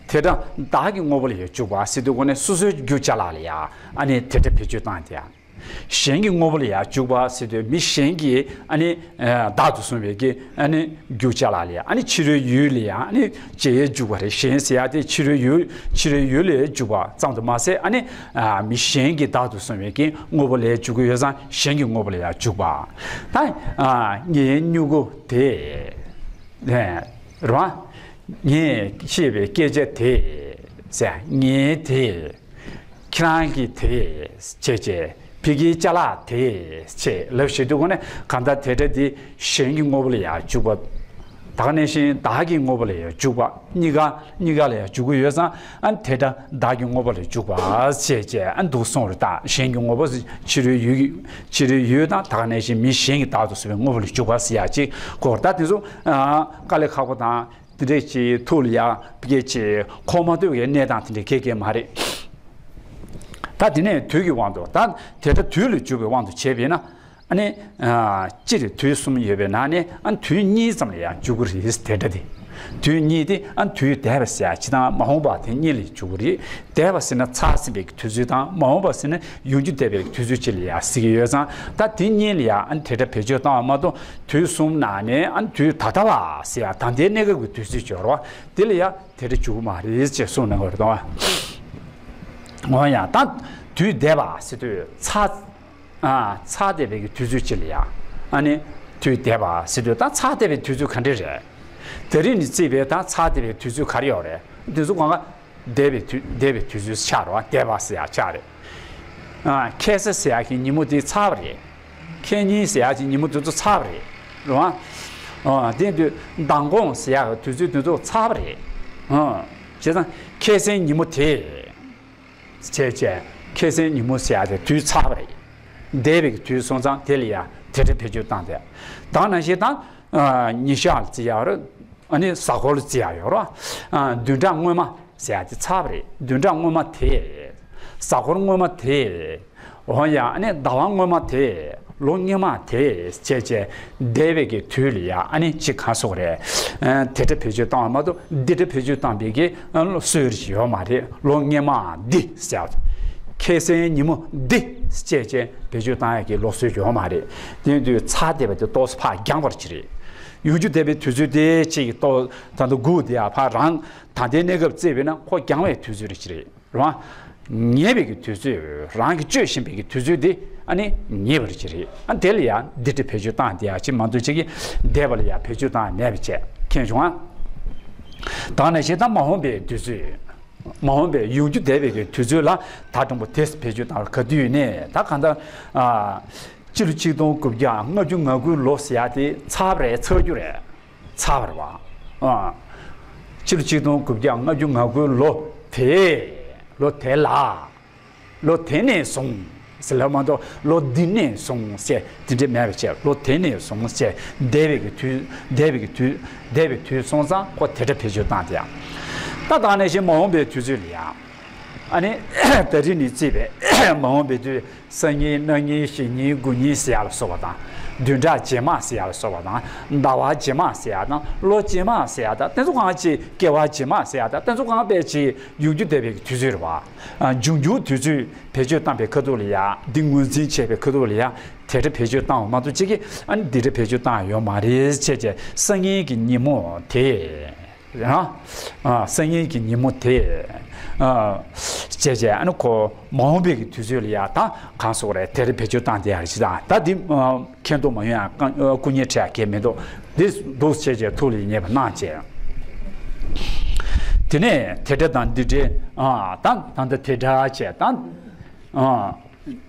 དེ་འདྲ་བདག་གི་དངོས་པོ་ལ་ཡང་འཇུག་པ་ཟེར་དུས་གོ་ནས་སོ་སོའི་རྒྱུ་ཅ་ལག་ལ་ཡང་ཨ་ནི་དེ་འདྲ་བེད་སྤྱོད་བཏང་དེ་ཡང་། གཞན་གྱི་དངོས་པོ་ལ་ཡང་འཇུག་པ་ཟེར་དུས་མི་གཞན་གྱིས་ཨ་ནི་བདག་ཏུ་བཟུང་བའི་གི་ཨ་ནི། རྒྱུ་ཅ་ལག་ལ་ཡང་ཨ་ནི་ཕྱི་རོལ་ཡུལ་ལ་ཡང་ཨ་ནི་བྱེད་ཡས་འཇུག་པ་རེད། གཞན་ཟེར་ཡ་དེ་ཕྱི་རོལ་ཡུལ་ཕྱི་རོལ་ཡུལ་ལ་འཇུག་པ་ཙམ་དུ་མ་ཟད་ཨ་ནི་མི་གཞན་གྱིས་བདག་ཏུ་བཟུང་བའི་གི་དངོས་པོ་ལ་འཇུག་གི་ཡོད་ཙང་གཞན་གྱི་དངོས་པོ་ལ་ཡང་འཇུག་པ། ད་ངའི་སྨྱུ་གུ་དེ་རེད་བ། ངས་བཤད་པའི་སྐད་ཆ་དེ་ཟེར་ངའི་དེ། ཁྱེད་རང་གི་དེ་བྱས་བྱས་ཕ་གིའི་ཅ་ལག་དེ་བྱས་ལབ་བྱེད་དུས་གོ་ནས་གང་ལྟར་དེ་འདྲ་དེ་གཞན་གྱི་དངོས་པོ་ལ་ཡང་འཇུག་པ། ད་ག་ནང་བཞིན་བདག་གི་དངོས་པོ་ལ་ཡང་འཇུག་པ། གཉིས་ཀ་གཉིས་ཀ་ལ་ཡང་འཇུག་གི་ཡོད་ཙང་། ཨ་ནི་དེ་འདྲ་བདག་གི་དངོས་པོ་ལ་འཇུག་པ་ཞེས་བྱས། ཨ་ནི་འདུག་གསུངས་རེད། ད་གཞན་གྱི་དངོས་པོ་ཕྱི་རོལ་ཡུལ་གྱི་ཕྱི་རོལ་ཡུལ་དང་། ད་ག་ནང་བཞིན་མི་གཞན་གྱིས་བདག་ཏུ་བཟུང་བའི་དངོས་པོ་ལ་འཇུག་པ་ཟེར་ཡག་ཅིག་གོ། ད་དེ་ཚོ་ཨ་དཀའ་ལས་ཁག་པོ་དང་། དེ་འདྲས་ཀྱི་ཐུགས་ལ་ཡ་ཕ་གི་ཅིག་འཁོར་མ་ཐུབ་པའི་གནས་སྟངས་དེ་འདྲས་གང་ཡང་མ་རེད། ད་དེ་ནས་དུས་ཀྱི་དབང་དུ། ད་དེ་འདྲ་དུས་ལ་འཇུག་པའི་དབང་དུ་བྱས་པས་ན། ཨ་ནི་ཨ་སྤྱིར་དུས་གསུམ་ཡོད་པའི་ནང་ནས། ཨ་ནི་དུས་གཉིས་ཙམ་ལ་ཡང་འཇུག་གི་རེད། དེ་འདྲ་དེ། དུས་གཉིས་དེ། ཨ་ནི་དུས་འདས་པ་ཟེར་ཡག་ཅིག་དང་། མ་འོངས་པ། དེ་གཉིས་ལ་འཇུག་གི་རེད། འདས་པ་ཟེར་ན་ཚར་ཟིན་པའི་དུས་ཚོད་དང་། མ་འོངས་པ་ཟེར་ན་ཡོང་རྒྱུ་བསྡད་པའི་དུས་ཚོད་ཅིག་ལ་ཡང་ཟེར་གྱི་ཡོད་ཙང་། ད་དེ་གཉིས་ལ་ཡང་ཨ་ནི་དེ་འདྲ་བེད་སྤྱོད་བཏང་བ་མ་གཏོགས། དུས་གསུམ་ནང་ནས་ཨ་ནི་དུས་ད་ལྟ་བ་ཟེར་ཡག་ད་ལྟའི་གནས་སྐབས་ཀྱི་དུས་ཚོད་སྦྱོར་བ་དེ་ལ་ཡང་དེ་འདྲ་འཇུག་གི་མ་རེད་ཅེས་གསུངས་གནང་གི་རེད་དོ། འོ་ཡ། ད་དུས་འདས་པ་ཟེར་དུས་ཚར། ཨ་ཚར་འདས་པའི་གི་དུས་ཚོད་ཅིག་ལ་ཡང་། ཨ་ནི་དུས་འདས་པ་ཟེར་དུས། ད་ཚར་འདས་པའི་དུས་ཚོད་ག་འདྲ་རེད། དེ་རིང་ནས་བརྩིས་པའི་ད་ཚར་འདས་པའི་དུས་ཚོད་ག་རེ་ཡོད་རེད། དེ་ཚོ་གང་ག་འདས་པའི་དུས། འདས་པའི་དུས་ཚོད་ཆགས་རེད་བ། འདས་པ་ཟེར་ཡག་ཆགས་རེད། ཨ་ཁ་སང་ཟེར་ཡག་གི་ཉིན་མོ་དེ་ཚར་བ་རེད། ཁ་ཉིན་ཟེར་ཡག་གི་ཉིན་མོ་དེ་ཚོ་ཚར་བ་རེད། རེད་བ། ཨ་དེ་དུས་མདང་དགོང་ཟེར་ཡག་གི་དུས་ཚོད་དེ་ཚོ་ཚར་བ་རེད། ཨ་བྱས་ཙང་ཁ་སང་ཉིན་མོ་དེ། བྱས་བྱས་ཁ་སང་ཉིན་མོ་ཟེར་ཡག་དེ་དུས་ཚར་བ་རེད། འདས་པའི་གི་དུས་སོང་ཙང་དེ་ལ་ཡང་དེ་འདྲ་བེད་སྤྱོད་བཏང་སྟེ། ད་ག་ནང་བཞིན་ད་ཨ་ཉིན་ཞག་ལ་བརྩི་ཡག་ཡོད་རེད། ཨ་ནི་གཟའ་འཁོར་ལ་བརྩི་ཡག་ཡོད་རེད། ཨ་བདུན་ཕྲག་སྔོན་མ་ཟེར་ཡག་དེ་ཚར་བ་རེད། བདུན་ཕྲག་སྔོན་མ་དེ། གཟའ་འཁོར་སྔོན་མ་དེ། འོ་ཡ། ཨ་ནི་ཟླ་བ་སྔོན་མ་དེ། ལོ་སྔོན་མ་དེ་བྱས་བྱས་འདས་པའི་གི་དུས་ལ་ཡ། ཨ་ནི་ཅིག་གང་སོགས་རེད། ཨ་དེ་འདྲ་བེད་སྤྱོད་བཏང་བ་མ་གཏོགས་འདི་འདྲ་བེད་སྤྱོད་བཏང་པའི་གི་ཨ་སྲོལ་ཞིག་ཡོད་མ་རེད། ལོ་སྔོན་མ་འདི་ཟེར། ཁ་སང་ཉིན་མོ་འདི་བྱས་བྱས་བེད་སྤྱོད་བཏང་ཡག་གི་ལུགས་སྲོལ་ཡོད་མ་རེད། དེ་དུས་ཚར་འདས་པ་དེ་ཏོག་ཙམ་ཕར་འགྱངས་པ་ཅིག་རེད། ཡོང་རྒྱུ་བསྡད་པའི་དུས་ཚོད་དེ་ཅིག་ཏོག་ད་ལྟ་སྒུག་བསྡད་ཡག་ཕར་རང་ད་ལྟའི་གནས་སྐབས་བརྩིས་པས་ན་ཁོ་འགྱངས་པའི་དུས་ཚོད་རེད་ཅིག་རེད། རང་ཉལ་བའི་གི་དུས་ཚོད། རང་གི་སྤྱོད་བཞིན་པའི་གི་དུས་ཚོད་དེ་ཨ་ནི་ཉལ་བ་རེད་ཅིག་རེད། ཨ་དེ་ལ་ཡང་འདི་འདྲ་བེད་སྤྱོད་བཏང་བསྡད་ཡག་ཅིག་མ་གཏོགས་ཅིག་གི་འདས་པ་ལ་ཡང་བེད་སྤྱོད་བཏང་མེད་པ་བྱས། མཁྱེན་བྱུང་ཨ། ད་ག་ནང་བཞིན་ད་མ་འོངས་པའི་དུས་ཚོད། མ་འོངས་པའི་ཡོང་རྒྱུ་བསྡད་པའི་གི་དུས་ཚོད་ལ་ད་དྲང་པོ་དེ་བེད་སྤྱོད་བཏང་བ་ག་དུས་ནས། ད་གང་ལྟར་ཨ་སྤྱི་ལོ་ཆིག་སྟོང་དགུ་བརྒྱ་ལྔ་བཅུ་ང་དགུ་ལོ་ཟེར་ཡག་དེ་ཚར་བ་རེད། ཚར་རྒྱུ་རེད། ཚར་བ་རེད་བ། ཨ་སྤྱི་ལོ་ཆིག་སྟོང་དགུ་བརྒྱ་ལྔ་བཅུ་ང་དགུ་ལོ་དེ། ལོ་དེ་ལ། ལོ་དེ་ནས་བཟུང་ཟེར་ལབ་མ་གཏོགས་ལོ་འདི་ནས་བཟུང་ཟེར་དེ་འདྲ་མེད་པ་བྱས། ལོ་དེ་ནས་བཟུང་ཟེར་འདས་པའི་གི་དུས། འདས་པའི་གི་དུས། འདས་པའི་དུས་སོང་ཙང་ཁོ་དེ་འདྲ་བེད་སྤྱོད་བཏང་སྟེ་ཡང་། ད་ད་ག་ནང་བཞིན་མ་འོངས་པའི་དུས་ཚོད་ལ་ཡང་། ཨ་ནི་ད་རིང་ནས་བརྩིས་པའི་མ་འོངས་པའི་དུས། སང་ཉིན། གནངས་ཉིན། གཞེས་ཉིན། དགོང་ཉིན་ཟེར་ཡག་ལ་སོགས་པ་དང་། བདུན་ཕྲག་རྗེས་མ་ཟེར་ཡག་ལ་སོགས་པ་དང་། ཟླ་བ་རྗེས་མ་ཟེར་ཡག་དང་། ལོ་རྗེས་མ་ཟེར་ཡག་དང་། དེ་ཚོ་གང་ཅི། སྐྱེ་བ་རྗེས་མ་ཟེར་ཡག་དང་། དེ་ཚོ་གང་དཔེ་ཅིག་ཡོང་རྒྱུ་བསྡད་པའི་དུས་ཚོད་རེད་བ། ཨ་འབྱུང་འགྱུར་དུས་ཚོད་བེད་སྤྱོད་བཏང་པའི་ཁ་ཐུག་ལ་ཡ། འདི་ངོས་འཛིན་བྱས་པའི་ཁ་ཐུག་ལ་ཡ། དེ་འདྲ་བེད་སྤྱོད་བཏང་བ་མ་གཏོགས་ཅིག་གིས་ཨ་ནི་འདི་འདྲ་བེད་སྤྱོད་བཏང་ཡོད་མ་རེད་ཅེས་བྱས། སང་ཉིན་གྱི་ཉིན་མོ་དེ། ཡང་། ཨ་སང་ཉིན་གྱི་ཉིན་མོ་དེ། ཨ་བྱས་བྱས་ཨ་ནི་ཁོ་མ་འོངས་པའི་གི་དུས་ཚོད་ལ་ཡ་ད་གང་སོགས་རེད། དེ་རིང་བེད་སྤྱོད་བཏང་བསྡད་ཡག་ཅིག་དང་། ད་འདི་ཨ་མཁྱེན་རྟོགས་མ་ཡོང་ཡག་སྐུ་ངལ་འཕྲད་ཡག་གང་ཡང་མི་འདུག་འདི་འདུག་བྱས་བྱས་ཐུགས་ལ་ངེས་པ་གནང་བྱས། དེ་ནས་དེ་འདྲ་དང་འདི་འདྲའི། ཨ་ད་ད་ལྟ་དེ་འདྲ་བྱས་ད། ཨ།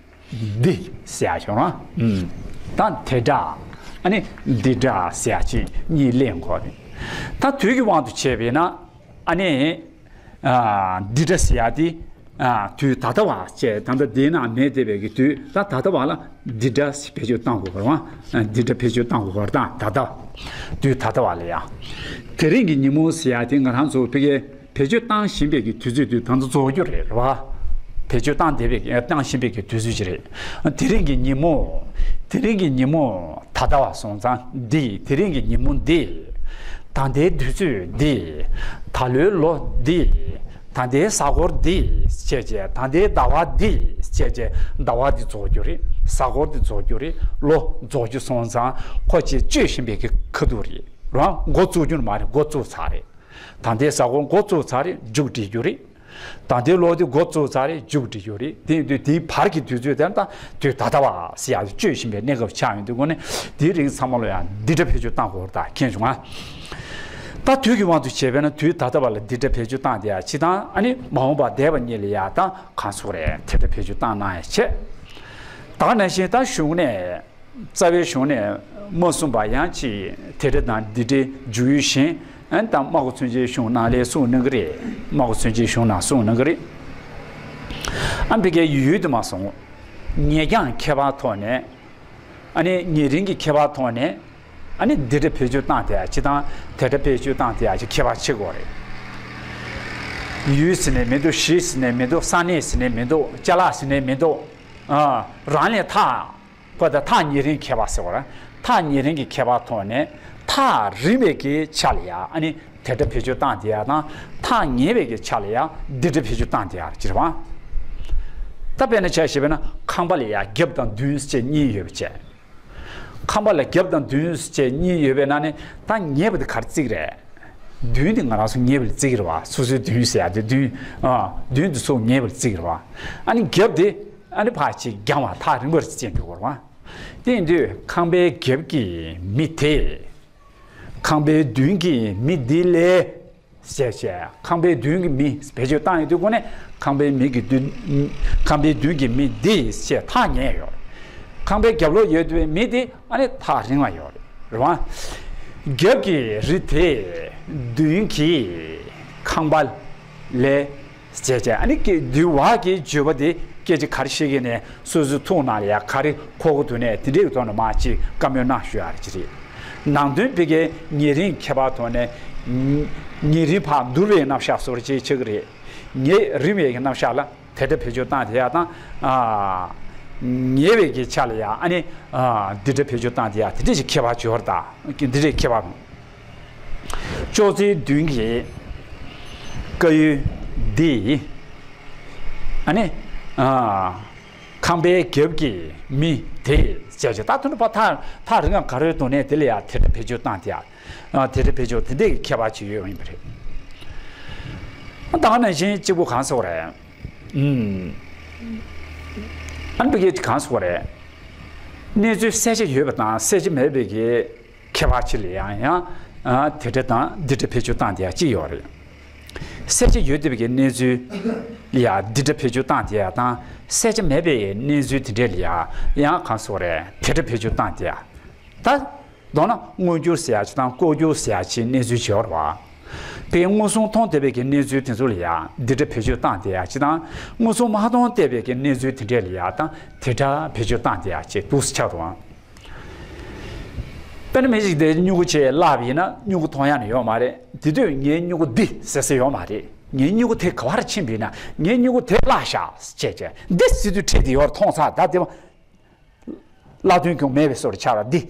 འདི་ཟེར་ཡག་བྱུང་ར། ཨུམ། ད་དེ་འདྲ། ཨ་ནི་འདི་འདྲ་ཟེར་ཡག་ཅིག་གཉིས་ལེན་དགོས་རེད། ད་དུས་ཀྱི་དབང་དུ་བྱས་པས་ན། ཨ་ནི་ཨ་འདི་འདྲ་ཟེར་ཡག་དེ། ཨ་དུས་ད་ལྟ་བ་བྱས། ད་ལྟ་འདིའི་ནང་མེད་བསྡད་པའི་གི་དུས། ད་ད་ལྟ་བ་ལ་འདི་འདྲ་བེད་སྤྱོད་བཏང་དགོས་པ་རེད་བ། ཨ་འདི་འདྲ་བེད་སྤྱོད་བཏང་དགོས་པ་རེད། ད་ད་ལྟ། དུས་ད་ལྟ་བ་ལ་ཡ། དེ་རིང་གི་ཉིན་མོ་ཟེར་ཡག་དེ་ང་རང་ཚོ་ཕ་གིའི་བེད་སྤྱོད་བཏང་བཞིན་པའི་གི་དུས་ཚོད་དུས་ད་ལྟ་རྫོགས་རྒྱུ་རེད། རེད་བ། བེད་སྤྱོད་བཏང་བསྡད་པའི་བཏང་བཞིན་པའི་གི་དུས་ཚོད་ཅིག་རེད། དེ་རིང་གི་ཉིན་མོ། དེ་རིང་གི་ཉིན་མོ་ད་ལྟ་བ་སོང་ཙང་འདི། དེ་རིང་གི་ཉིན་མོ་འདི། ད་ལྟའི་དུས་ཚོད་འདི། ད་ལོའི་ལོ་འདི། ད་ལྟའི་གཟའ་འཁོར་འདི་བྱས་བྱས། ད་ལྟའི་ཟླ་བ་འདི་བྱས་བྱས། ཟླ་བ་འདི་རྫོགས་རྒྱུ་རེད། གཟའ་འཁོར་འདི་རྫོགས་རྒྱུ་རེད། ལོ་རྫོགས་རྒྱུ་སོང་ཙང་ཁོ་ཅིག་སྤྱོད་བཞིན་པའི་གི་ཁ་ཐུག་རེད། རང་འགོ་བཙུགས་རྒྱུ་མ་རེད། འགོ་བཙུགས་ཚར་རེད། ད་ལྟའི་གཟའ་འཁོར་འགོ་བཙུགས་ཚར་རེད། མཇུག་སྒྲིལ་རྒྱུ་རེད། ད་ལྟའི་ལོ་དེ་འགོ་བཙུགས་ཚར་རེད། མཇུག་སྒྲིལ་རྒྱུ་རེད། དེ་ཡིན་དུས་དེའི་བར་གྱི་དུས་ཚོད་དེར་ད་དུས་ད་ལྟ་བ་ཟེར་ཡག་སྤྱོད་བཞིན་པའི་གནས་སྐབས་ཆགས་ཡོང་དུས་སྒོ་ནས་དེའི་རིགས་ཚང་མ་ལ་ཡང་འདི་འདྲ་བེད་སྤྱོད་བཏང་དགོས་རེད། ད་མཁྱེན་བྱུང་ང་། ད་དུས་ཀྱི་དབང་དུ་བྱས་པས་ན་དུས་ད་ལྟ་བ་ལ་འདི་འདྲ་བེད་སྤྱོད་བཏང་བསྡད་ཡག་ཅིག་དང་། ཨ་ནི་མ་འོངས་པ་འདས་པ་གཉིས་ལ་ཡ་ད་གང་སོགས་རེད། དེ་འདྲ་བེད་སྤྱོད་བཏང་གནང་ཡག་བྱས། ད་ག་ནང་བཞིན་ད་གཞུང་ནས། རྩ་བའི་གཞུང་ནས་ མ་གསུངས་པ་ཡང་ཅིག་དེ་འདྲ་དང་འདི་འདྲའི་འཇུག་ཡུལ་གཞན་ཨ་ནི་ད་སྨྲ་སྒོ་མཚོན་བྱེད་གཞུང་ནང་ལ་གསུངས་གནང་གི་རེད། སྨྲ་སྒོ་མཚོན་བྱེད་གཞུང་ནང་གསུངས་གནང་གི་རེད། ཨ་ཕ་གིའི་ཡུལ་དུ་མ་སོང་། ངེས་ཀྱང་ཁྱད་པར་ཐོག་ནས། ཨ་ནི་ཉེ་རིང་གི་ཁྱད་པར་ཐོག་ནས། ཨ་ནི་འདི་འདྲ་བེད་སྤྱོད་བཏང་དེ་ཡ་ཅི་དང་དེ་འདྲ་བེད་སྤྱོད་བཏང་དེ་ཡ་ཅི་ཁྱད་པར་ཕྱེ་དགོས་རེད། ཡུལ་ཟེར་ནས་མི་འདུག་གཞི་ཟེར་ནས་མི་འདུག་ས་གནས་ཟེར་ནས་མི་འདུག་ཅ་ལག་ཟེར་ནས་མི་འདུག་ཨ། རང་ལས་ཐག་པ་དང་ཐག་ཉེ་རིང་ཁྱད་པར་ཟེར་བ་རེད། ཐག་ཉེ་རིང་གི་ཁྱད་པར་ཐོག་ནས་ཐག་རིང་བའི་གི་ཆ་ལ་ཡ་ཨ་ནི་དེ་འདྲ་བེད་སྤྱོད་བཏང་དེ་ཡ་དང་ཐག་ཉེ་བའི་གི་ཆ་ལ་ཡ་འདི་འདྲ་བེད་སྤྱོད་བཏང་དེ་ཡ་ཅི་རེད་བ། ད་དཔེར་ན་ཆ་བཞག་པ་ན་ཁང་པ་ལ་ཡ་རྒྱབ་དང་མདུན་ཟེར་གཉིས་ཡོད་པ་བྱས། ཁང་པ་ལ་རྒྱབ་དང་མདུན་ཟེར་གཉིས་ཡོད་པའི་ནང་ནས་ད་ཉེ་བ་དེ་ག་རེ་བརྩི་གི་རེད། མདུན་དེ་ང་རང་ཚོ་ཉེ་བ་ལ་བརྩི་གི་རེད་བ། སོ་སོའི་མདུན་ཟེར་ཡ་དེ་མདུན། ཨ། མདུན་དེ་ཚོ་ཉེ་བ་ལ་བརྩི་གི་རེད་བ། ཨ་ནི་རྒྱབ་དེ་ཨ་ནི་ཕར་ཅིག་རྒྱང་བ་ཐག་རིང་བར་བརྩི་འགྲོ་གི་རེད་བ། དེ་ཡིན་དུས་ཁང་པའི་རྒྱབ་ཀྱི་མི་དེ། ཁང་པའི་མདུན་གྱི་མི་འདི་ལས། ཞེས་བཤད། ཁང་པའི་མདུན་གྱི་མི་བེད་སྤྱོད་བཏང་ཡོད་དུས་སྒོ་ནས་ཁང་པའི་མི་གི་མདུན། ཁང་པའི་མདུན་གྱི་མི་འདི་ཞེས་ཐག་ཉེ་ཡོད་རེད། ཁང་པའི་རྒྱབ་ལོགས་ཡོད་དུས་མི་འདི་ཨ་ནི་ཐག་རིང་བ་ཡོད་རེད། རེད་བ། རྒྱབ་ཀྱི་རི་དེ་མདུན་གྱི་ཁང་པ་ལས། ཅེས་བྱས། ཨ་ནི་སྐད་འདི་བ་གི་བརྗོད་པ་འདི་སྐད་ཆ་ག་རེ་བཤད་ཀྱི་ནས་སོ་སོའི་ཐུགས་ནང་ལ་ཡ་ག་རེ་འཁོར་གྱི་འདུག་ནས་དེ་འདྲའི་ཐོག་ནས་མ་ཅིག་བཀའ་མོལ་གནང་ཞུ་ཡ་རེད་ཅི་རེད། ནང་དོན་བི་གའི་ཉེ་རིང་ཁྱད་པར་ཐོག་ནས་ཉེ་རིང་ཕར་བསྡུར་བའི་རྣམ་གཞག་བཟོ་འདྲ་ཅིག་ཆགས་ཀྱི་རེད། ཉེ་རིང་བའི་རྣམ་གཞག་ལ་དེ་འདྲ་བེད་སྤྱོད་བཏང་དེ་ཡ་དང་། ཉེ་བའི་གི་ཆ་ལ་ཡ་ཨ་ནི་འདི་འདྲ་བེད་སྤྱོད་བཏང་དེ་ཡ་དེ་འདྲ་ཅིག་ཁྱད་པར་འབྱོར་དང་འདི་འདྲའི་ཁྱད་པར། ཅོག་ཙེའི་མདུན་གྱི་དཀར་ཡོལ་འདི། ཨ་ནི། ཨ། ཁང་པའི་རྒྱབ་ཀྱི་མི་དེ་ཅེས་བྱ། ད་དོན་དུ་ཕར་ཐག་ཐག་རིང་ང་ག་རེ་འདུག་ནས་དེ་ལ་ཡ་དེ་འདྲ་བེད་སྤྱོད་བཏང་དེ་ཡ། ཨ། དེ་འདྲ་བེད་སྤྱོད་དེ་འདྲའི་ཁྱད་པར་ཅིག་ཡོད་ཡིན་པ་རེད། ད་ག་ནང་བཞིན་གཅིག་པུ་གང་ཟེར་བ་རེད། ཨུམ། ཨ་ནི་བི་གའི་གང་ཟེར་བ་རེད། གནས་ཚུལ་གསལ་ཆ་ཡོད་པ་དང་གསལ་ཆ་མེད་པའི་གི་ཁྱད་པར་ཅིག་ལ་ཡང་ཡང་། ཨ། དེ་འདྲ་དང་འདི་འདྲ་བེད་སྤྱོད་བཏང་དེ་ཡང་ཅི་ཡོད་རེད། གསལ་ཆ་ཡོད་བསྡད་པའི་གནས་ཚུལ་ལ་ཡང་འདི་འདྲ་བེད་སྤྱོད་བཏང་དེ་ཡང་དང་གསལ་ཆ་མེད་པའི་གནས་ཚུལ་དེ་འདྲ་ལ་ཡང་ཡང་གང་ཟེར་རེད། དེ་འདྲ་བེད་སྤྱོད་བཏང་དེ་ཡང་། ད་མདོར་ན་མངོན་གྱུར་ཟེར་ཡ་ཅིག་དང་ལྐོག་གྱུར་ཟེར་ཡ་ཅིག་གནས་ཚུལ་བྱེད་བར་བ། དེ་མངོན་སུམ་མཐོང་བསྡད་པའི་གནས་ཚུལ་དེ་ཚོ་ལ་ཡང་འདི་འདྲ་བེད་སྤྱོད་བཏང་དེ་ཡང་ཅིག་དང་མངོན་སུམ་མ་མཐོང་བསྡད་པའི་གནས་ཚུལ་དེ་འདྲ་ལ་ཡང་དང་དེ་འདྲ་བེད་སྤྱོད་བཏང་དེ་ཡང་ཅིག་འདུག་སེ་ཆགས་འདུག་ཨང་། དཔེར་ན་མི་ཞིག་དེ་སྨྱུ་གུ་ཆེ་བརླགས་པ་ཡིན་ན་སྨྱུ་གུ་མཐོང་ཡ་ནི་ཡོད་མ་རེད། དེ་དུས་ངའི་སྨྱུ་གུ་འདི་ཟེར་ས་ཡོད་མ་རེད། ངའི་སྨྱུ་གུ་དེ་ག་བར་ཕྱིན་པ་ཡིན་ན་ངའི་སྨྱུ་གུ་དེ་བརླགས་ཤག་ཅེས་བྱས་འདི་ཟེར་དུས་ཁྲིད་དེ་ཡོད་མཐོང་ཚར། ད་དེ་བརླག་དོན་གྱོང་མེད་པའི་བཟོ་འདྲ་ཆགས་ར་འདི།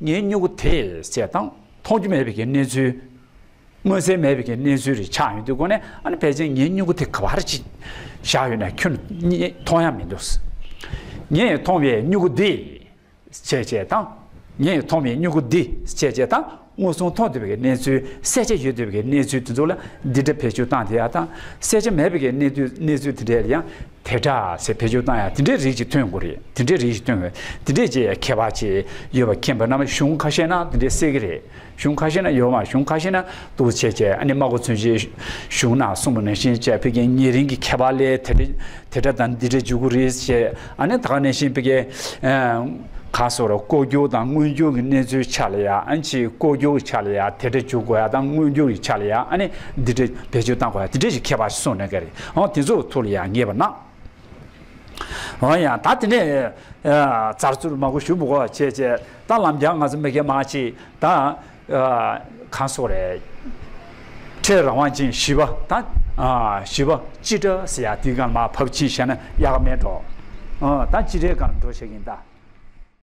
ངའི་སྨྱུ་གུ་དེ་ཟེར་དང་མཐོང་རྒྱུ་མེད་པའི་གནས་ཚུལ། མངོན་གསལ་མེད་པའི་གནས་ཚུལ་རེ་ཆགས་ཡོང་དུས་སྒོ་ནས་ཨ་ནི་ཕལ་ཆེར་ངའི་སྨྱུ་གུ་དེ་ག་བར་ཅིག་བཞག་ཡོད་ན་ཁྱོན་ནས་མཐོང་ཡ་མི་འདུག་ངས་མཐོང་བའི་སྨྱུ་གུ་འདི། བྱས་བྱས་དང་། ངས་མཐོང་བའི་སྨྱུ་གུ་འདི་བྱས་བྱས་དང་མངོན་སུམ་མཐོང་ཐུབ་པའི་གནས་ཚུལ་གསལ་ཆ་ཡོད་ཐུབ་པའི་གནས་ཚུལ་དེ་ཚོ་ལ་འདི་འདྲ་བེད་སྤྱོད་བཏང་དེ་ཡ་དང་གསལ་ཆ་མེད་པའི་གནས་ཚུལ་གནས་ཚུལ་དེ་འདྲ་ལ་ཡང་དེ་འདྲ་ཟེར་བེད་སྤྱོད་བཏང་ཡ་དེ་འདྲའི་རིགས་ཅིག་ཐོན་དགོས་རེད། དེ་འདྲའི་རིགས་ཅིག་ཐོན་དགོས། དེ་འདྲས་ཅིག་ཁྱད་པར་ཅིག་ཡོད་པ་མཁྱེན་པ་རྣམས་གཞུང་ཁ་ཤས་ན་དེ་འདྲས་གསལ་གི་རེད། གཞུང་ཁ་ཤས་ན་ཡོད་མ་གཞུང་ཁ་ཤས་ན་འདུག་བྱས་བྱས་ཨ་ནི་སྨྲ་སྒོ་མཚོན་བྱེད་གཞུང་ན་གསུངས་པ་ནང་བཞིན་བྱས་ཕ་གིའི་ཉེ་རིང་གི་ཁྱད་པར་ལས་དེ་འདྲ་དེ་འདྲ་དང་འདི་འདྲ་འཇུག་གི་རེད་ཅེས་ཨ་ནི་ད་ག་ནང་བཞིན་ཕ་གིའི་གང་ཟེར་ལྐོག་གྱུར་དང་མངོན་གྱུར་གྱི་གནས་ཚུལ་ཆ་ལ་ཡ་ཨ་ནི་ཅིག་ལྐོག་གྱུར་གྱི་ཆ་ལ་ཡ་དེ་འདྲ་འཇུག་དགོས་ཡ་དང་མངོན་གྱུར་གྱི་ཆ་ལ་ཡ་ཨ་ནི་འདི་འདྲ་བེད་སྤྱོད་བཏང་དགོས་ཡ་དེ་འདྲ་ཞིག་ཁྱད་པར་ཞིག་གསུངས་གནང་གི་རེད། འོ་དེ་ཚོ་ཐུགས་ལ་ཡ་ངེས་པ་གནང་། འོ་ཡ་ད་དེ་ནས་ཙར་ཙུར་མ་གོ་ཞུ་མི་གོ་བྱས་བྱས་ད་ལམ་རྒྱག་ང་ཚོ་མི་སྐད་མ་ཅིག་ད། གང་སོགས་རེད། ཕྲད་རང་དབང་ཅན་བཞི་པ་དང་། བཞི་པ་སྤྱི་སྒྲ་ཟེར་ཡ་དེའི་སྒང་ལ་མར་ཕབ་ཕྱིན་བྱས་ན་ཡག་ག་མེད་འགྲོ། ད་སྤྱི་སྒྲའི་སྒང་ལ་འགྲོ་བྱེད་ཀྱིན་ད།